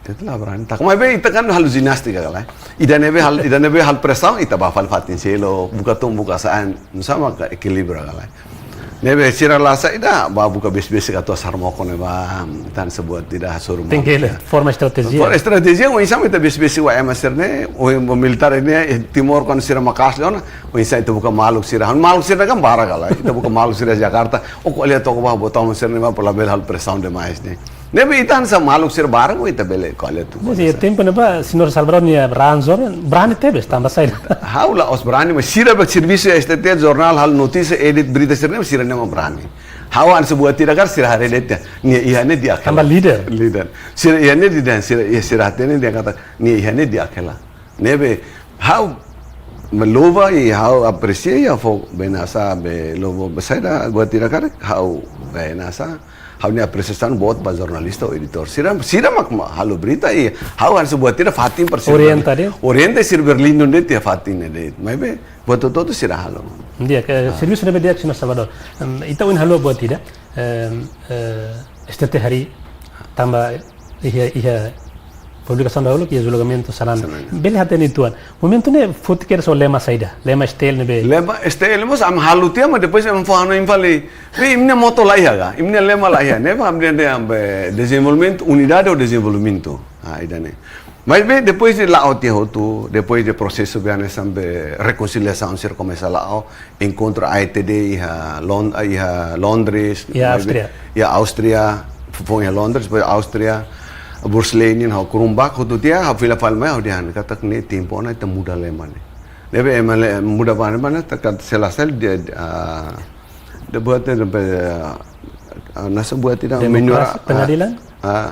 Ita la brani taka. Maibé ita kan halo jinástika ka lae. Ida ne'ebé hal, ida ne'ebé halo presaun, ita bá fali fatin seluk, buka tun, buka sa'e, nusá maka ekilibra ka lae. Ne'ebé sira la saida, bá buka besik-besik atu sarmoko ne'ebá, tan sebuat tidak hasoru. Tenke iha forma estratéjia. Forma estratéjia, oinsá mak ita besik-besik ba ema sira-ne'e, ohin militár ne'e, eh, Timor kuandu sira maka'as ona, oinsá ita buka maluk sira. Maluk sira kan barak ka lae, ita buka maluk sira Jakarta, o ko'alia took ba, botau sira-ne'e ba, para labele halo presaun demais ne'e. Ne'ebé ita hanesan maluk sira barak, ita bele ko'alia tuir. Mas iha tempu ne'ebá, señór Salvador nia raan joven, brani tebes, tanba saida? Ha'u la'ós brani, mas sira be servisu S T T, jornál, halo notísia, edit berita sira-ne'e, sira-ne'e mak brani. Ha'u hanesan buat ida karik sira haree de'it, nia iha ne'e di'ak hela. Tanba líder. Líder. Sira iha ne'e di'ak, sira, iha sira hatene dehan katak, nia iha ne'e di'ak hela. Ne'ebé, ha'u louva i ha'u apresia i ha'u fó be hanesan be louva be saida buat ida karik, ha'u be hanesan, ha'u-nia apresiasaun boot ba jornalista ou editór. Sira, sira mak, mak halo berita i ha'u hanesan buat ida fatin para sira. Orienta de'it. Orienta sira berlindung de'it iha fatin ne'e de'it. Maibé, buat hotu-hotu sira halo. Di'ak, eh, servisu ne'ebé di'ak, señór Salvador. Em, ita ohin halo buat ida. Em, eh, S T T harii tanba iha, iha publikasaun dahuluk iha julgamentu Xanana. Xanana. Bele hatene uitoan. Momentu ne'e foti kedas ho lema saida? Lema S T L ne'ebé? Lema S T L mós ami halo tiha, mas depois ami fó hanoin fali. Be, imi-nia moto la iha ka? Imi-nia lema la iha. Ne'ebé ami dehan, dehan be dezenvolvimentu, unidade ou dezenvolvimentu. Ah, ida-ne'e. Maibé depois de la'o tiha hotu, depois de prosesu be hanesan be rekonsiliasaun sira komesa la'o, enkontru A E T D iha Lon-, iha Londres, iha maibé Áustria. Iha Áustria, foin iha Londres, depois Áustria, Bursley nian ho Krumbach, hotu tiha, ha'u fila fali mai, ha'u dehan katak ne'e tempu ona ita muda lema ne'e. Ne'ebé ema le-, muda ba lema ne'e, taka sela sel dia, ah, de buat ne'e, be, ah, hanesan buat ida, Demokrasi, melhora, ah, pengadilan? Ah,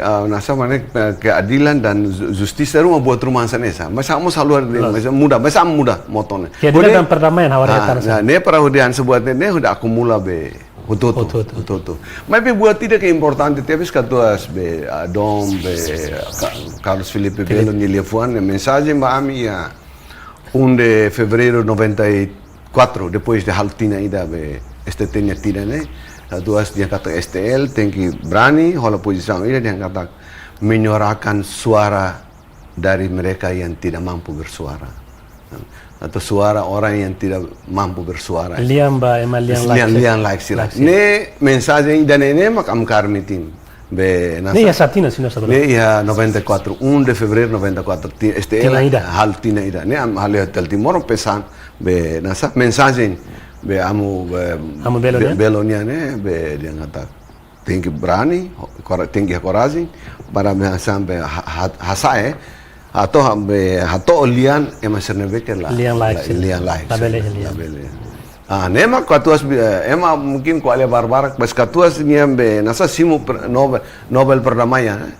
ah, hanesan mak ne'e, eh, keadilan dan ju-, justisa ruma buat ruma hanesan ne'e sa. Mas ha'u mós haluha de'it, mas muda, mas ha'u muda moto ne'e. Keadilan dan perdamaian ha'u haree. Ah, hanesan ne'e para hodi hanesan buat ne'e, ne'e hodi akumula be hotu-hotu. Hotu-hotu. Hotu-hotu. Maibé buat ida ke importante tebes katuas be, ah, Dom be, Ka-, Carlos Filipe Belo nia liafuan ne'e mensajen ba ami iha Um de fevereiro noventa e quatro, depois de halo tinan ida be S T T nia tinan ne'e, katuas dehan katak S T L tenke brani, hola pozisaun ida dehan katak menyuarakan suara dari mereka yang tidak mampu bersuara. Atau suara orang yang tidak mampu bersuara. Lian ba ema lian laek sira. Lian laek sira. Laek sira. Ne'e mensajen ida-ne'e ne'e mak ami kaer metin. Be, ne'e iha sá tinan, se nós sabemos. Ne'e iha noventa e quatro, um de fevereiro noventa e quatro. Ti-, S T L. Tinan ida. Halo tinan ida. Ne'e ami halo iha Teltimor pesan be hanesan mensajen be Amu, be, Amu Belo, be, nian? Belo nian ne'e be dehan katak tenke brani, kora-, tenke iha korajen para be hanesan be ha-, ha-, hasa'e, atau ha-, be hato'o lian ema sira ne'ebé ke la, lian laek la, sira. Lian laek sira. Labele lian. Labele. Ah, ne'e mak katuas bi-, eh, ema mungkin ko'alia barbarak, mas katuas nian be hanesan simu per-, Nobel, Nobel Perdamaian, eh.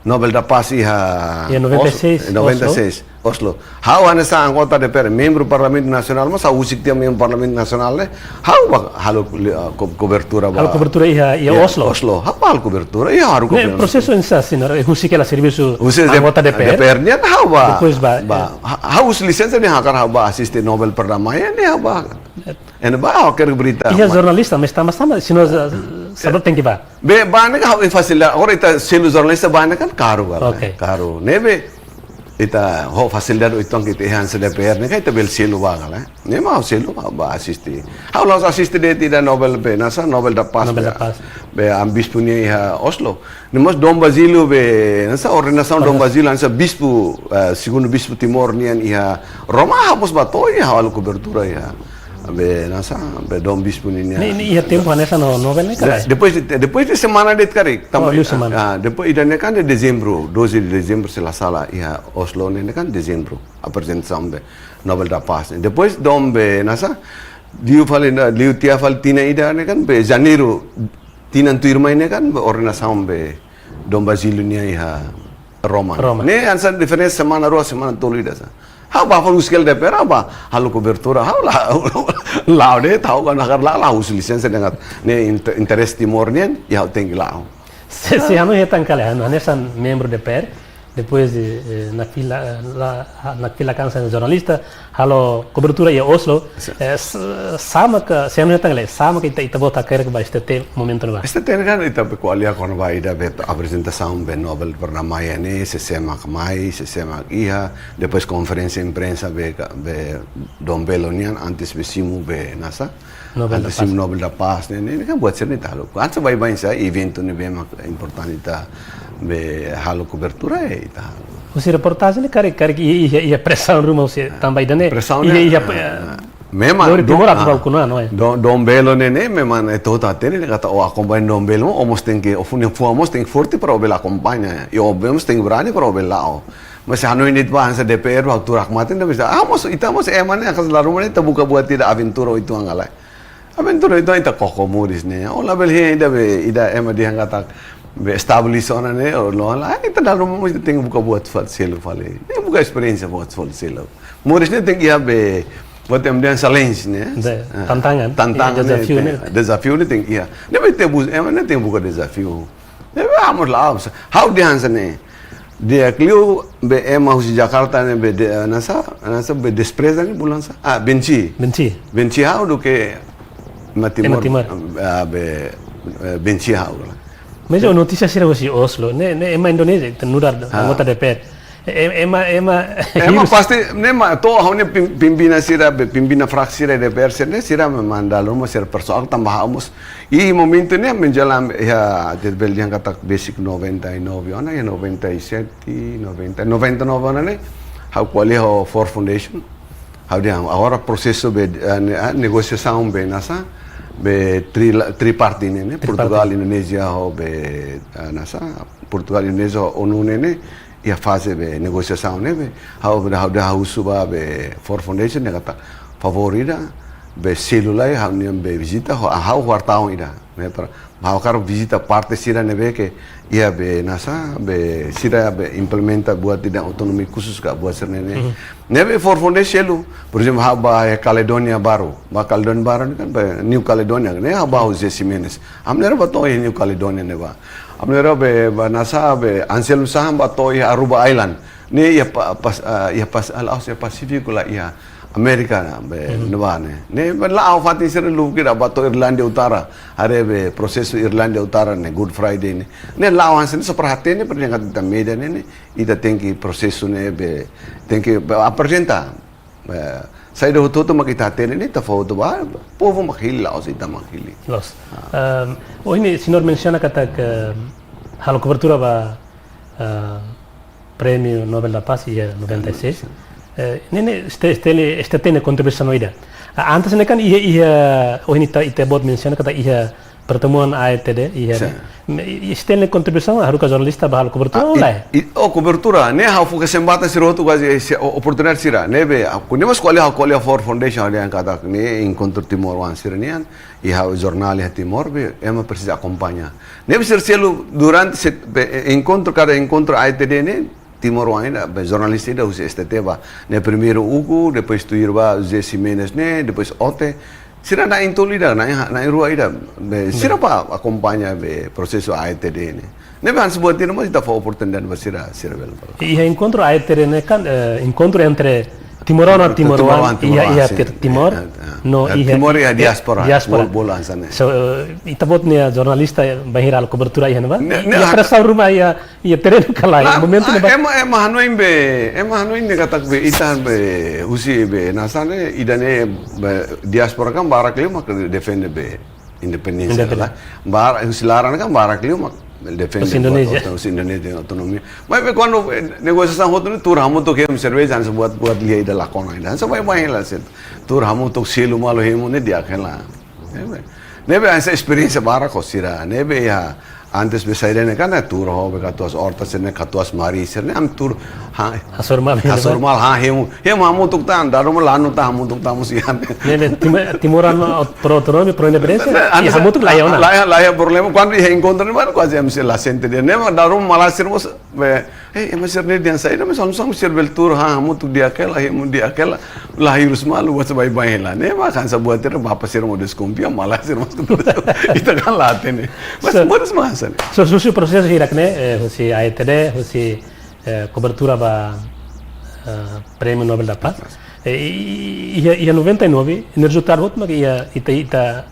Nobel da Paz iha, iha noventa e seis, Os-, noventa e seis, Oslo. Ha'u hanesan anggota D P R, membru Parlamentu Nasionál, mas ha'u husik tiha membru Parlamentu Nasionál, eh. Ha'u bá halo li-, ah, ko-, kobertura bá. Halo kobertura iha, iha Oslo. Oslo. Ha'u bá halo kobertura, iha ha'u. Ne'e kobertura. Prosesu hanesan, señór, eh, husik hela servisu, husik de-, anggota D P R. D P R nian ha'u bá. Depois bá, bá, eh. Ha-, ha'u husu lisensa ne'e hakarak ha'u bá asiste Nobel Perdamaian ne'e ha'u bá. Ene bá, ha'u hakerek berita. Iha jornalista, mas tanba sá, se nós, eh, saida tenke bá. Be, bá ne'e ha'u fasilidade. Agora ita selu jornalista bá ne'e kan karu, kan? Oke. Karu. Ne'ebé ita ho fasilidade uitoan ke ita iha hanesan D P R ne'e kan ita bele selu bá, kan? Ne'e mak ha'u selu bá, bá asiste. Ha'u la'ós asiste de'it ida Nobel be hanesan Nobel da Paz. Nobel da Paz. Be, be Amu Bispu nian iha Oslo. Ne'e mós Dom Basílio be hanesan ordenasaun Dom Basílio hanesan bispu, eh, segundu bispu Timor nian iha Roma, ha'u mós bá to'o iha halo kobertura iha. Be hanesan be Dom Bispu nian. Ne'e, ne'e iha tempu hanesan no Nobel ne'e karik? De-, depois de, depois de semana de'it karik. Oh, liu semana. Ah, depois ida-ne'e kan de dezembru, doze de dezembro se la sala iha Oslo ne'e, ne'e kan dezembru. Aprezentasaun be Nobel da Paz. Depois Dom be hanesan, liu fali na, liu tiha fali tinan ida ne'e kan be janeiru tinan tuirmai ne'e kan be ordenasaun be Dom Basílio nian iha Roma. Roma. Ne'e hanesan diferensa semana rua, semana tolu ida sá. Ha'u bá fali husi D P R, ha'u bá halo kobertura, ha'u la, la'o de'it, ha'u kan hakarak la'o, la'o husu lisensa dehan katak ne'e inte-, interese Timor nian, i ha'u tenke la'o. Se, se hanoin hetan karik, hanoin hanesan membru D P R, depois de, eh, nakfila, eh, la, ha-, nakfila hanesan jornalista, halo kobertura iha Oslo, sin, eh, s-, sá maka, se hanoin hetan karik, sá maka ita, ita-boot hakerek ba S T T momentu ne'ebá? S T T ne'e kan ita be ko'alia kona-ba ida be aprezentasaun be Nobel Perdamaian ne'e, sé-sé mak mai, sé-sé mak iha, depois konferénsia imprensa be ka, be Dom Belo nian, antes be simu be hanesan, Nobel da Paz. Antes simu Nobel da Paz ne'e, ne'e, ne'e kan buat sira-ne'e ita halo. Hanesan baibain sá, eventu ne'ebé mak importante ita be halo kobertura, eh, ita halo. Husi reportajen ne'e karik, karik iha, iha, iha presaun ruma husi, ah, tanba ida-ne'e. Presaun iha, ne'e, iha, ah, eh, memang, lori Timor atu, ah, bá ukun ona, no, eh. Dom, Dom Belo ne'e, ne'e, memang, eh, to'o hatene, ne'e katak, oh, akompaña Dom Belo, oh, mós tenke, oh, funu, funu, mós tenke forte para bele akompaña. I, oh, mós tenke brani para bele la'o. Mas hanoin de'it bá hanesan D P R bá turak mate, ne'e bisa, ah, mós, ita mós ema ne'e, akas la ruma ne'e, ita buka buat ida aventura uitoan ka lae. Aventura uitoan ita koko moris ne'e. Oh, labele hein ida be, ida ema dehan katak be establis ona ne'e, oh, no, la, ita dala ruma mós ita tenke buka buat fali selu fali. Ne'e buka esperiénsia buat fali selu. Moris ne'e tenke iha be, buat ema dehan challenge ne'e. De-, ah, tantangan. Tantangan, eh, dezafiu ne'e, ne'e. Dezafiu ne'e tenke iha. Ne'ebé ita bus-, ema ne'e tenke buka dezafiu. Ne'ebé vamos lá, ha'u dehan hanesan ne'e. Di'ak liu be ema husi Jakarta ne'e be de, eh, hanesan, hanesan be despreza ne'e bulan sá. Ah, benci. Benci. Benci ha'u duké ema Timor. Ema Timor. Ah, be, eh, benci ha'u. Mas, eh, notísia sira husi Oslo, ne'e, ne'e ema Indonézia, ita nu'udar, ah, anggota D P R. E-, ema, ema, ema hirus. Pasti, ne'e mak, to'o ha'u-nia pim-, pimpinan sira, be, pimpinan fraksi sira D P R sira, sira memang dala ruma sira persoal tanba ha'u mós. I momentu ne'e menjelang iha, jadi bele dehan katak besik noventa e nove ona, iha noventa e sete, noventa, noventa e nove ona ne'e, ha'u ko'alia ho Ford Foundation. Ha'u dehan, agora prosesu be, eh, ne-, eh, negosiasaun be hanesan, be tri-, tripartite ne'e, ne'e, tripartite. Portugal, Indonézia ho be, eh, hanesan, Portugal, Indonézia ho ONU ne'e, ne'e, iha faze be negosiasaun ne'e be, ha'u be, ha'u dehan husu ba be Ford Foundation ne'e katak favór ida, be selu lai ha'u-nian be vizita, ho, ha'u ho wartawan ida, ne'e para, ha'u hakarak vizita parte sira ne'ebé ke, iha be hanesan, be sira be implementa buat ida otonomia khusus ka buat sira-ne'e ne'e. Mhm. Ne'ebé Ford Foundation selu, por ezemplu, ha'u bá iha Caledónia Baru, bá Caledónia Baru ne'e kan, bá New Caledonia, ne'e ha'u bá ho José Ximenes. Ami na'in-rua bá to'o iha New Caledonia ne'ebá. Ami na'in-rua be, be hanesan be, Anselmo Sahan bá to'o iha Aruba Island. Ne'e iha pa-, pas-, ah, iha pas-, ah, la'ós iha Pasífiku, la iha Amérika ne'ebá ne'e. Ne'e ba la'o fatin sira lubuk ida ba to'o Irlandia Utara. Haree be prosesu Irlandia Utara ne'e, Good Friday ne'e. Ne'e la'o hanesan ne'e só para hatene, para ita média ne'e, ne'e. Ita tenke prosesu ne'ebé, tenke be aprezenta. Eh, saida hotu-hotu mak ita hatene ne'e, ita fó hotu ba, povu mak hili, la'ós ita mak hili. Loos. Ah. Ehm, ohin ne'e señór mensiona katak halo kobertura ba, eh, Prémiu Nobel da Paz iha noventa e seis. Sin. Eh, ne'e, ne'e, este, este, este tene kontribuisaun ida. Ah, antes ne'e kan iha, iha, ohin ita, ita-boot mensiona katak iha pertemuan A E T D, iha, sin, ne'e? Ne'e, i-, este ne'e kontribuisaun, haruka jornalista ba halo kobertura, ah, ou i-, lae? I-, oh, kobertura, ne'e ha'u fó kesempatan sira hotu kuaze, eh, se-, o-, oportunidade sira, ne'ebé, ah, ku ne'e mas ko'alia, ko'alia Ford Foundation, ha'u dehan katak, ne'e enkontru timoroan sira-nian, i ha'u jornál iha Timor, be, ema presiza akompaña. Ne'ebé sira selu durante se-, be, eh, enkontru, kada enkontru A E T D ne'e, timoroan ida, be, jornalista ida husi S T T ba. Ne'e primeiru ukun, depois tuir ba José Ximenes ne'e, depois Ote. Sira na'in-tolu ida, na'in-, na'in-rua ida, be, sira, hmm, ba akompaña be prosesu A E T D ne'e. Ne'ebé hanesan buat ida mós ita fó oportunidade ba sira, sira bele. Iha enkontru A E T D ne'e kan, eh, enkontru entre timoroan, entre timoroan, timoroan, iha, timoroan, iha, sin, Ti-, Timor, eh, eh, no, eh, iha, Timor iha, iha diáspora, diáspora. Bol-, bola hanesan ne'e. So, eh, ita-boot nia jornalista, eh, bainhira halo kobertura iha ne'ebá? Ne'e, i-, ne'e iha hak- pressão ruma iha, iha terrenu ka lae, ah, momentu ne'ebá? Ema, ema hanoin be, ema hanoin ne'e katak be, ita be, husi be, hanesan ne'e, ida-ne'e be, diáspora kan barak liu mak defende be independénsia, independénsia, ka lae. Barak, husi laran kan barak liu mak defende husi Indonézia. Buat, husi Indonézia otonomia. Maibé kuandu, eh, negosiasaun hotu ne'e tuur hamutuk, hemu serveja, hanesan buat, buat lia ida la kona ida. Hanesan baibain hela sira. Tuur hamutuk selu malu hemu ne'e di'ak hela. Ne'ebé. Ne'ebé hanesan esperiénsia barak ho sira. Ne'ebé iha antes be saida ne'e kan, eh, tuur ho be katuas-orta sira-ne'e, katuas-mari sira-ne'e, ami tuur ha-, hasoru malu, hasoru malu, ha, hemu, hemu hamutuk tan, dala ruma lanu tan, hamutuk tan mós iha ne'e. Ne'ebé, Tim-, timoroan, oh, pró-otonomia, pró-independénsia, ne'e, i hanesan hamutuk la iha ona. La iha, la iha problema, kuandu iha enkontru ne'e, maibé kuaze ami sei la sente de'it. Ne'e, dala ruma malae sira mós, be, eh, ema sira-ne'e dehan saida, maibé hanesan sira bele tuur, ha, hamutuk di'ak hela, hemu di'ak hela, la hirus malu, buat sira baibain hela. Ne'e, maibé hanesan buat ida, bapa sira mós deskonfia, malae sira mós. Ita kan la hatene. Maibé, so, buat sira hanesan ne'e. So, husi prosesu hirak ne'e, eh, husi A E T D, husi, eh, kobertura ba, eh, Prémiu Nobel da Paz. Paz. Eh, i, i, iha, iha noventa e nove, ne'e rezultadu hotu mak iha, ita, ita,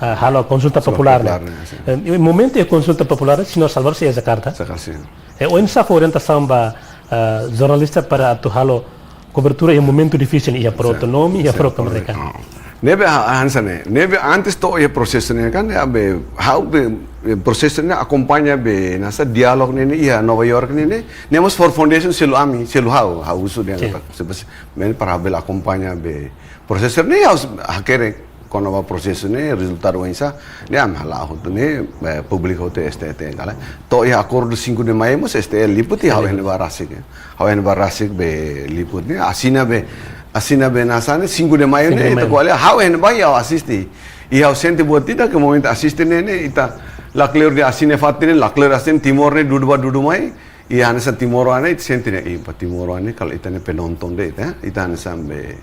ah, halo konsulta, konsulta populár, populár ne'e, ne'e, sin. Eh, i momentu iha konsulta populár, señór Salvador sei iha Jakarta. Jakarta, sin. Eh, oinsá fó orientasaun ba, ah, jornalista para atu halo kobertura iha momentu difisil, iha, sin, pró-otonomia, iha, sin, pró-kamerdeka. Ah. Ne'ebé ha-, hanesan ne'e. Ne'ebé antes to'o iha prosesu ne'e kan, ne'ebé ha'u be, eh, prosesu ne'e akompaña be hanesan diálogu ne'e, ne'e iha Nova York ne'e, ne'e. Ne'e mós Ford Foundation selu ami, selu ha'u, ha'u husu dehan, sin, katak, se bes, men para bele akompaña be prosesu ne'e, ha'u hakerek kona-ba prosesu ne'e, rezultadu oinsá, ne'e ami hala'o hotu ne'e, eh, públiku hotu S T T ka lae. To'o iha akordu cinco de Maio mós S T L liput, i ha'u, sin, iha ne'ebá rasik, eh. Ha'u iha ne'ebá rasik be liput ne'e, asina be, asina be hanesan ne'e cinco de Maio ne'e, cinco de Maio, ita ko'alia, ha'u iha ne'ebá, ha'u asiste. I ha'u sente buat ida ke momentu asiste ne'e, ne'e, ita lakleur de'it asina fatin ne'e, lakleur asina Timor ne'e, dudu bá dudu mai, i hanesan timoroan ne'e, ita sente ne'e, i ba timoroan ne'e, kalau ita ne'e penonton de'it, eh, ita hanesan be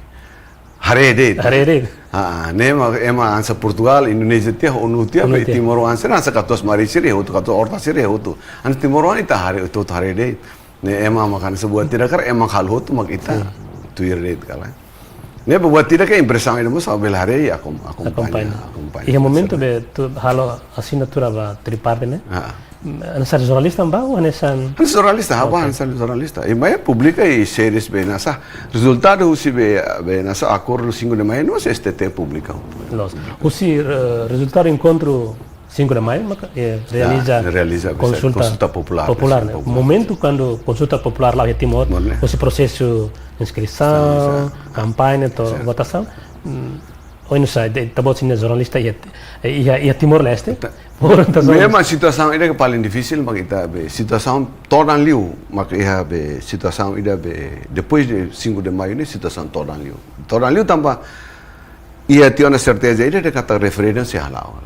haree de'it. Haree de'it. Ah, ne'e mak ema hanesan Portugal, Indonézia tiha, ONU tiha, ONU be tiha. Timoroan sira hanesan katuas-mari sira hotu, katuas-orta sira hotu. Hanesan timoroan ita haree, hotu-hotu haree de'it. Ne'e ema mak hanesan buat ida karik ema halo hotu mak ita, sin, tuir de'it ka lae. Ne'e buat ida ke impresaun ida mós ha'u bele haree, akom-, akompaña, akompaña, akompaña. Iha momentu, sin, be atu halo asinatura ba tripartite ne'e? Ah. Hanesan jornalista bá, hanesan? Hanesan jornalista, ha'u bá, oke, hanesan jornalista. I maibé publika i series be hanesan. Rezultadu husi be, be hanesan akordu cinco de Maio, no S T T publika. Loos. Husi, eh, rezultadu enkontru cinco de Maio, maka, eh, ya, realiza, realiza be konsulta, konsulta populár, populár, sin, ne'e? Populár. Momentu kuandu konsulta populár la'o iha Timor, Timor ne'e, husi prosesu inskrisaun, sin, sin, kampaña, to'o, sin, votasaun. Hmm. Oinsá, ita-boot sira-ne'e jornalista iha, iha, iha Timor-Leste. Ita-, por entaun, memang situasaun ida ke paling difisil mak ita be, situasaun todan liu mak iha be, situasaun ida be, depois de cinco de Maio ne'e situasaun todan liu. Todan liu tanba iha tiha ona serteza ida dehan katak referendu sei hala'o.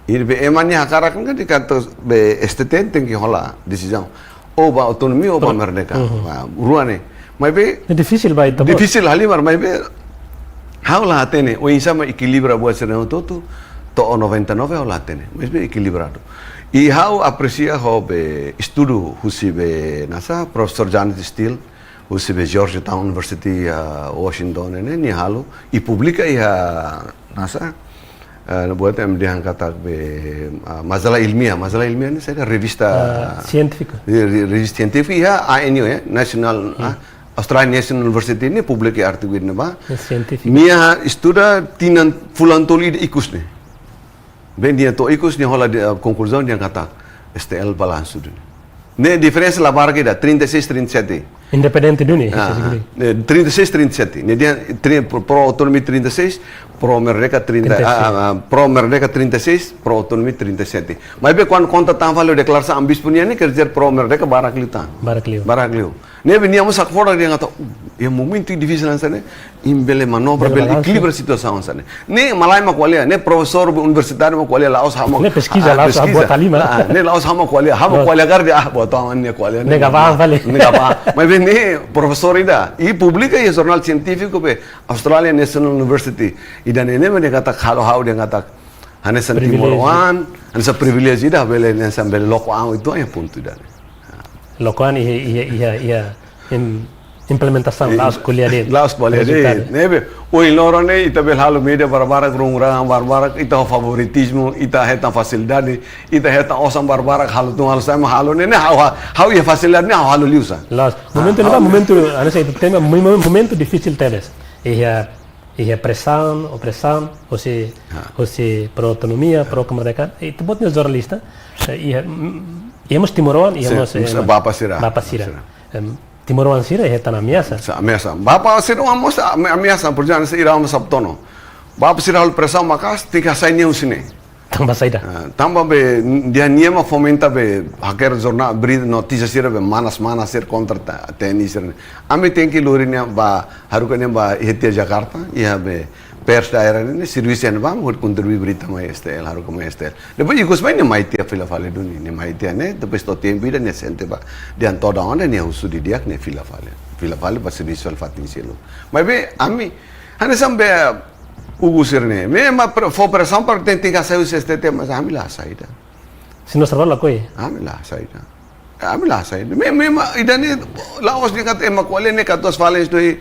I be ema nia hakarak kan dehan katak be S T T tenke hola desizaun. Ou ba otonomia, ou ba, pro-, merdeka. Mhm. Ba, rua ne'e. Maibé, ne'e difisil ba ita-boot. Difisil halimar, maibé ha'u la hatene oinsá mak ekilibra buat sira-ne'e hotu-hotu, to'o noventa e nove ha'u la hatene. Maibé ekilibradu. I ha'u apresia ho be estudu husi be nasa Profesór Janet Steele, husi be Georgetown University, ah, Washington ne'e, nia halo i publika iha nasa, ah, buat yang dia angkat be, ah, majalah ilmiah, majalah ilmiah ne'e saida, revista, ah, sientífika. Re-, re-, revista sientífika iha A N U, eh, National, ah, Australian National University ne'e publika artigu ne'ebá. Sientífika. Nia estuda tinan fulan tolu ida ikus ne'e. Be nia to'o ikus nia hola de'it, ah, konkluzaun nia katak S T L balansu duni. Ne'e diferensa la barak ida, trinta e seis trinta e sete. Independente duni, ah, ne'e trinta e seis trinta e sete. Ne'e dehan tri-, pro, pro autonomia trinta e seis, pro merdeka trinta, trinta e seis. Ah, ah, pro merdeka trinta e seis, pro autonomia trinta e sete. Maibé kuandu konta tan fali deklarasaun Amu Bispu nian ne'e, quer dizer pro merdeka barak liu tan. Barak liu. Barak liu. Ne'ebé nia mós hakfodak dehan katak, uh, iha momentu difisil hanesan ne'e, imi bele manobra, bele balansu, bele ekilibra situasaun hanesan ne'e. Ne'e malae mak ko'alia, ne'e profesór universitáriu mak ko'alia, la'ós ha'u mak, ne'e peskiza, ah, la'ós ha'u buat halimar. Ah, ne'e la'ós ha'u mak ko'alia, ha'u mak ko'alia karik dehan, ah, buat ha'u nia ko'alia. Ne'e gabah fali. Ne'e gabah. Maibé ne'e profesór ida, i publika iha jornál sientífiku be Australian National University. Ida-ne'e ne'e mak dehan katak halo ha'u dehan katak hanesan priviléjiu. Timoroan, hanesan priviléjiu ida bele, hanesan bele loko an uitoan iha pontu ida-ne'e. Loko an iha, iha, iha, iha im-, implementasaun, la'ós ko'alia de'it. La'ós ko'alia de'it. Rezultadu. Ne'ebé, ohin loron ne'e, ita bele halo média barbarak, rungurang barbarak, ita ho favoritizmu, ita hetan fasilidade, ita hetan osan barbarak, halo tun, halo sai, mak halo ne'e, ne'e ha'u, ha'u iha fasilidade ne'e ha'u halo liu sá. La'ós. Ah, momentu ne'ebá, ha'u momentu, hanesan ita temi, mo-, mo-, momentu difisil tebes. Iha iha presaun, opresaun, hosi, ah, hosi pro-autonomia, ah, pro-kemerdekaan. Ita-boot nia jornalista, eh, iha, mm, iha mós timoroan, iha, sin, mós, eh, mós bapa sira. Bapa sira. Bapa sira. Em, timoroan sira hetan ameasa. Sa-, ameasa. Bapa sira mós ame-, ameasa, por ezemplu, sira mós Sabtono. Bapa sira halo presaun maka'as, tenke hasai nia husi ne'e. Tanba saida? Ah, tanba be, n-, dehan nia mak fomenta be, hakerek jornál, beri notísia sira be, manas-manas sira kontra ta-, T N I sira. Ami tenke lori nia ba, haruka nia ba, iha tiha Jakarta, iha be, pers daerah ne'e, servisu iha ne'ebá, hodi kontribui berita mai S T L, haruka mai S T L. Depois, ikus mai nia mai tiha fila fali duni, nia mai tiha ne'e, depois to'o tempu ida nia sente ba, dehan todan ona nia husu didi'ak nia fila fali. Fila fali ba servisu fali fatin seluk. Maibé, ami, hanesan be, Ugu sira-ne'e. Ema pre-, fó presaun para tenke hasai husi S T T, mas ami la hasai ida. Señór Salvador lakohi? Ami la hasai ida. Ami la hasai ida. Me, me, ma, ida-ne'e, la'ós dehan katak ema ko'alia ne'e katuas falen isto i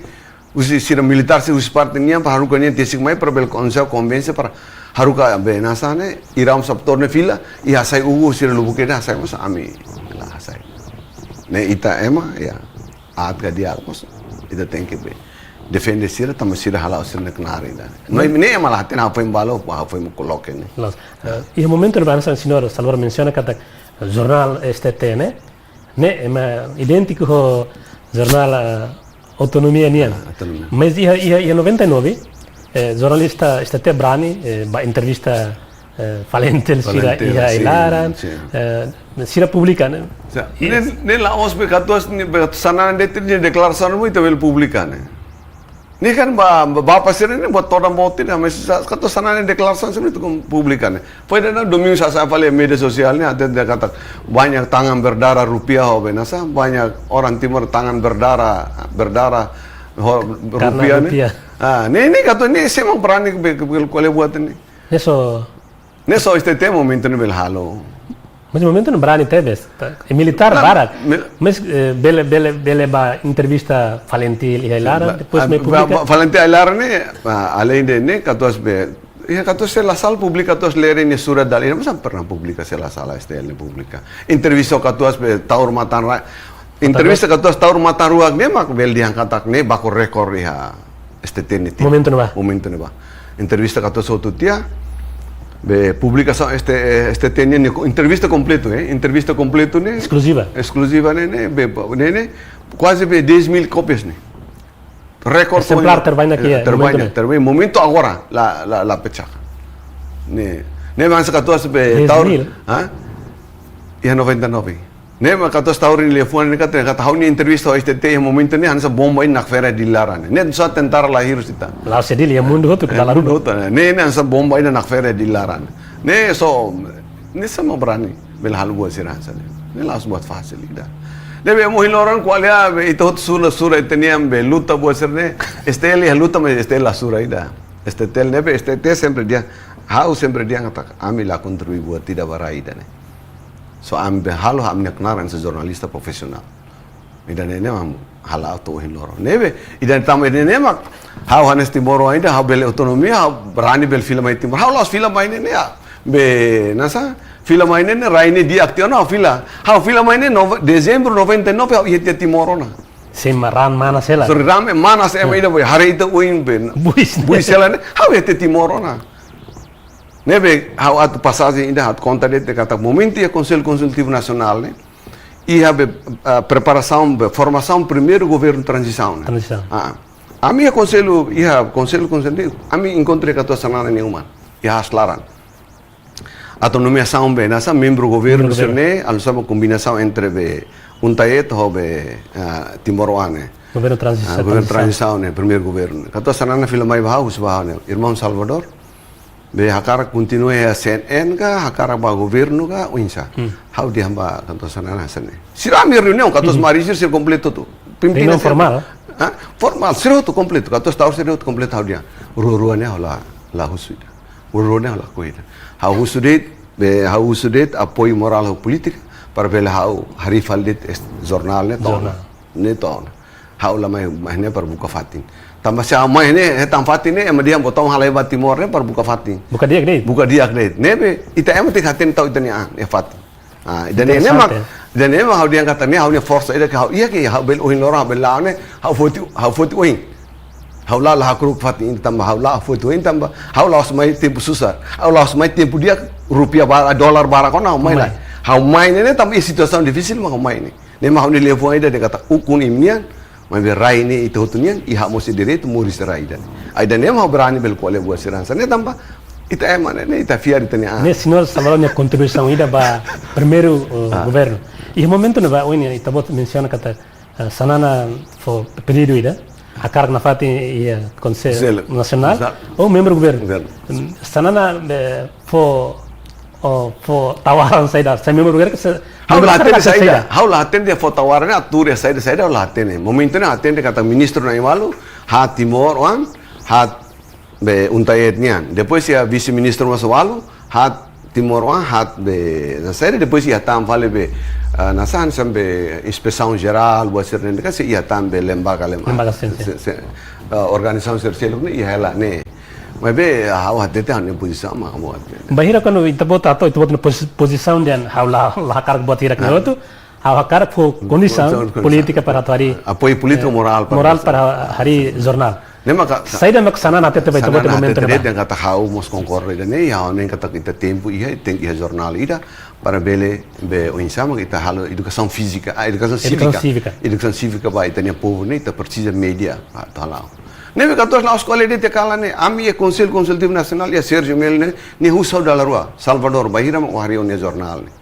husi sira militár sira husi parte nian para haruka nia tesik mai para bele konvense, konvense para haruka be nasaun ne'e, Irão Sabtono ne'e fila, i hasai Ugu sira lubuk ida hasai, mas ami la hasai. Ne'e ita ema, ya. Aat ka di'ak mós, ita tenke be defende sira, tanba sira hala'o sira-nia knaar ida. No, ne'e ema la hatene, ha'u foin balu, ha'u foin koloke ne'e. Loos. Eh, iha momentu ne'ebá hanesan señór Salvador mensiona katak jornál S T T ne'e, ne'e ema idéntiku ho jornál, eh, Autonomia nian. Ah, Autonomia. Mas iha, iha, iha noventa e nove, eh, jornalista S T T brani, eh, ba entrevista, eh, FALINTIL sira, FALINTIL, iha, sin, ai-laran, sin. Eh, sira publika, ne'e? Sin. I ne'e, ne'e la'ós be katuas, ne'e be katuas hanesan de'it nia deklarasaun ne'e ita bele publika ne'e. Ne'e kan ba, ba, bapa sira ne'e buat todan boot ida, mas sa-, katuas hanesan deklarasaun sira ita kon publika ne'e. Foin daudaun domingu sasán fali média sosiál ne'e, hatete katak banyak tangan berdarah rupiah ho be nasaun, banyak orang Timor tangan berdarah, berdarah ho karena rupiah ne'e. Rupiah. Ah, ne'e, ne'e katuas ne'e sé mak brani be, be, be, ko'alia buat ne'e. Ne'e só. Ne'e só S T T momentu ne'e bele halo. Mas momentu ne'e brani tebes. Ta-, eh, militár barak. Mas, eh, bele, bele, bele ba entrevista FALINTIL iha ai-laran, depois mai publika. FALINTIL iha ai-laran ne'e, ah, além de ne'e, katuas be, iha katuas sela sala publika, katuas leren nia surat dala ida, mas pernah publika sela sala S T L ne'e publika. Entrevista katuas be Taur Matan Ra-, entrevista katuas Taur Matan Ruak ne'e mak bele dehan katak ne'e baku rekor iha S T T ne'e tiha. Momentu ne'ebá. Momentu ne'ebá. Entrevista katuas hotu tiha, be publikasaun S T, eh, S T T ne'e, ne'e entrevista kompletu, eh, entrevista kompletu ne'e. Eskluziva. Eskluziva ne'e, ne'e, be, ne'e, ne'e, kuaze be dez mil kópias ne'e. Rekor. Esemplár terbaik ne'e, eh, terbaik momentu ne'e, ne'e. Terbaik. Momentu agora, la, la, la pecah. Ne'e, ne'e hanesan katuas be Taur, dez mil? Ha? Iha noventa e nove. Ne'e mak katuas Taur nia liafuan ne'e katak, katak ha'u-nia entrevista ho S T T iha momentu ne'e hanesan bomba ida nakfera iha Dili laran. Ne'e só tentara la hirus ita. La'ós iha Dili, iha mundu hotu, eh, iha mundu hotu. Ne'e, ne'e hanesan bomba ida nakfera iha Dili laran. Ne'e só, ne'e sé mak brani bele halo buat sira hanesan ne'e. Ne'e la'ós buat fasil ida. Ne'ebé ohin loron ko'alia be ita hotu sura, sura ita-nian be luta buat sira-ne'e. S T L iha luta, mas S T L la sura ida. S T L ne'ebé, S T T sempre dehan, ha'u sempre dehan katak ami la kontribui buat ida ba rai ida-ne'e. So ami be halo ami-nia knaar hanesan jornalista profisionál. Ida-ne'e ne'e mak halo to'o ohin loron. Ne'ebé, ida-ne'e tanba ida-ne'e mak, ha'u hanesan timoroan ida, ha'u bele autonomia, ha'u berani bele fila mai Timor. Ha'u la'ós fila mai ne'e ne'e, ah, be, hanesan, fila mai ne'e ne'e, rai ne'e di'ak tiha ona, ha'u fila. Ha'u fila mai ne'e, nove-, dezembru noventa e nove, ha'u iha tiha Timor ona. Sema raan manas hela. Sori raan manas ema ida boy, haree ita oin be. Buis. Buis hela ne'e, ha'u iha tiha Timor ona. Ne'ebé, ha'u atu pasajen ida, ha'u atu konta de'it katak momentu iha Konsellu Konsultivu Nasionál ne'e, iha be, ah, preparasaun, be, formasaun primeiru governu tranzisaun ne'e. Tranzisaun. Ah. Ami iha konsellu, iha konsellu, konsellu, ami enkontru iha Katuas Xanana nia uma, iha aas laran. Atu nomeasaun be, hanesan membru governu. Membru governu. Sira-ne'e, hanesan kombinasaun entre be UNTAET ho be, ah, timoroan ne'e. Governu tranzisaun. Ah, governu tranzisaun. Tranzisaun ne'e, primeiru governu. Katuas Xanana fila mai ba ha'u, husu ba ha'u ne'e, Irmaun Salvador, be hakarak kontinua iha C N N ka, hakarak ba governu ka, oinsá. Hmm. Ha'u dehan ba Katuas Xanana hanesan ne'e. Sira ami reuniaun, Katuas, hmm, Mari sira, sira kompletu hotu. Pimpinan. Reuniaun sira formál? Ah, formál, sira hotu kompletu, Katuas Taur sira hotu kompletu ha'u dehan. Rua-rua ne'e ha'u la, la husu ida. Rua-rua ne'e ha'u lakohi ida. Ha'u husu de'it, be, ha'u husu de'it apoiu morál ho polítika, para bele ha'u harii fali de'it es-, jornál ne'e to'o ona. Jornál. Ne'e to'o ona. Ha'u la mai, mai ne'e para buka fatin. Tanba se ha'u mai ne'e, hetan fatin ne'e, ema dehan botau halai ba Timor ne'e para buka fatin. Buka di'ak de'it. Buka di'ak de'it. Ne'ebé, ita ema tenke hatene tau ita-nia an, iha fatin. Ah, ida-ne'e mak, interesante, ida-ne'e mak ha'u dehan katak ne'e, ha'u-nia forsa ida ke ha'u, iha ke ha'u bele ohin loron, ha'u bele la'o ne'e, ha'u foti, ha'u foti oin. Ha'u la, la hakru'uk fatin ida tanba, ha'u la foti oin tanba, ha'u la'ós mai tempu susar. Ha'u la'ós mai tempu di'ak, rupiah barak, dolar barak ona, ha'u mai lae. Mai. Ha'u mai ne'e, ne'e tanba iha situasaun difisil mak ha'u mai ne'e. Ne'e mak ha'u-nia liafuan ida dehan katak ukun imi-nian, maibé rai ne'e ita hotu nian, i ha'u mós iha direitu moris iha rai ida. Ida-ne'e mak ha'u berani bele ko'alia buat sira hanesan ne'e tanba, ita ema ne'e, ne'e ita fiar ita-nia an. Ne'e señór Salvador nia kontribuisaun ida ba primeiru, eh, ah, governu. Iha momentu ne'ebá, ohin ita-boot mensiona katak, eh, Xanana fó pedidu ida, hakarak nafatin iha Konsellu, Konsellu Nasionál, Nasionál, ou membru governu. Governu. Xanana, eh, fó, oh, fó tawaran saida, sai membru governu, se, ha'u la hatene saida, saida. Ha'u la hatene fó tawaran ne'e atu tuur iha saida, saida ha'u la hatene. Momentu ne'e hatene katak ministru na'in-ualu, haat timoroan, haat be UNTAET nian. Depois iha vise-ministru mós ualu, haat timoroan, haat be, hanesan saida, depois iha tan fali be, ah, hanesan, hanesan be inspesaun jerál, buat sira-ne'e, ka sei iha tan be lembaga, lembaga. Lembaga, sin, sin. Se, se, ah, organizasaun sira seluk ne'e iha hela ne'e. Maibé, ah, ha'u hatete ha'u-nia pozisaun, mak ha'u hatete. Bainhira kuandu ita-boot atu, ita-boot nia posi-, pozisaun dehan ha'u la, la hakarak buat hirak ne'e hotu, ha'u hakarak fó kondisaun, kondisaun, kondisaun polítika para atu harii, apoiu polítiku, eh, morál para, morál para harii jornál. Ne'e maka, saida mak Xanana hatete ba ita-boot Xanana momentu hatete ne'ebá? Dehan katak ha'u mós konkorda ida-ne'e, ha'u hanoin katak ita tempu iha, tenke iha jornál ida, para bele, be, oinsá mak ita halo edukasaun fízika, ah, edukasaun sívika. Edukasaun sívika. Edukasaun sívika ba ita-nia povu ne'e, ita presiza média, ah, atu halo. Ne'ebé Katuas la'ós ko'alia de'it kalan ne'e, ami iha Konsellu Konsultivu Nasionál, iha Sérgio Melo ne'e, nia husu ha'u dala rua, Salvador, bainhira mak ó harii ó-nia jornál ne'e.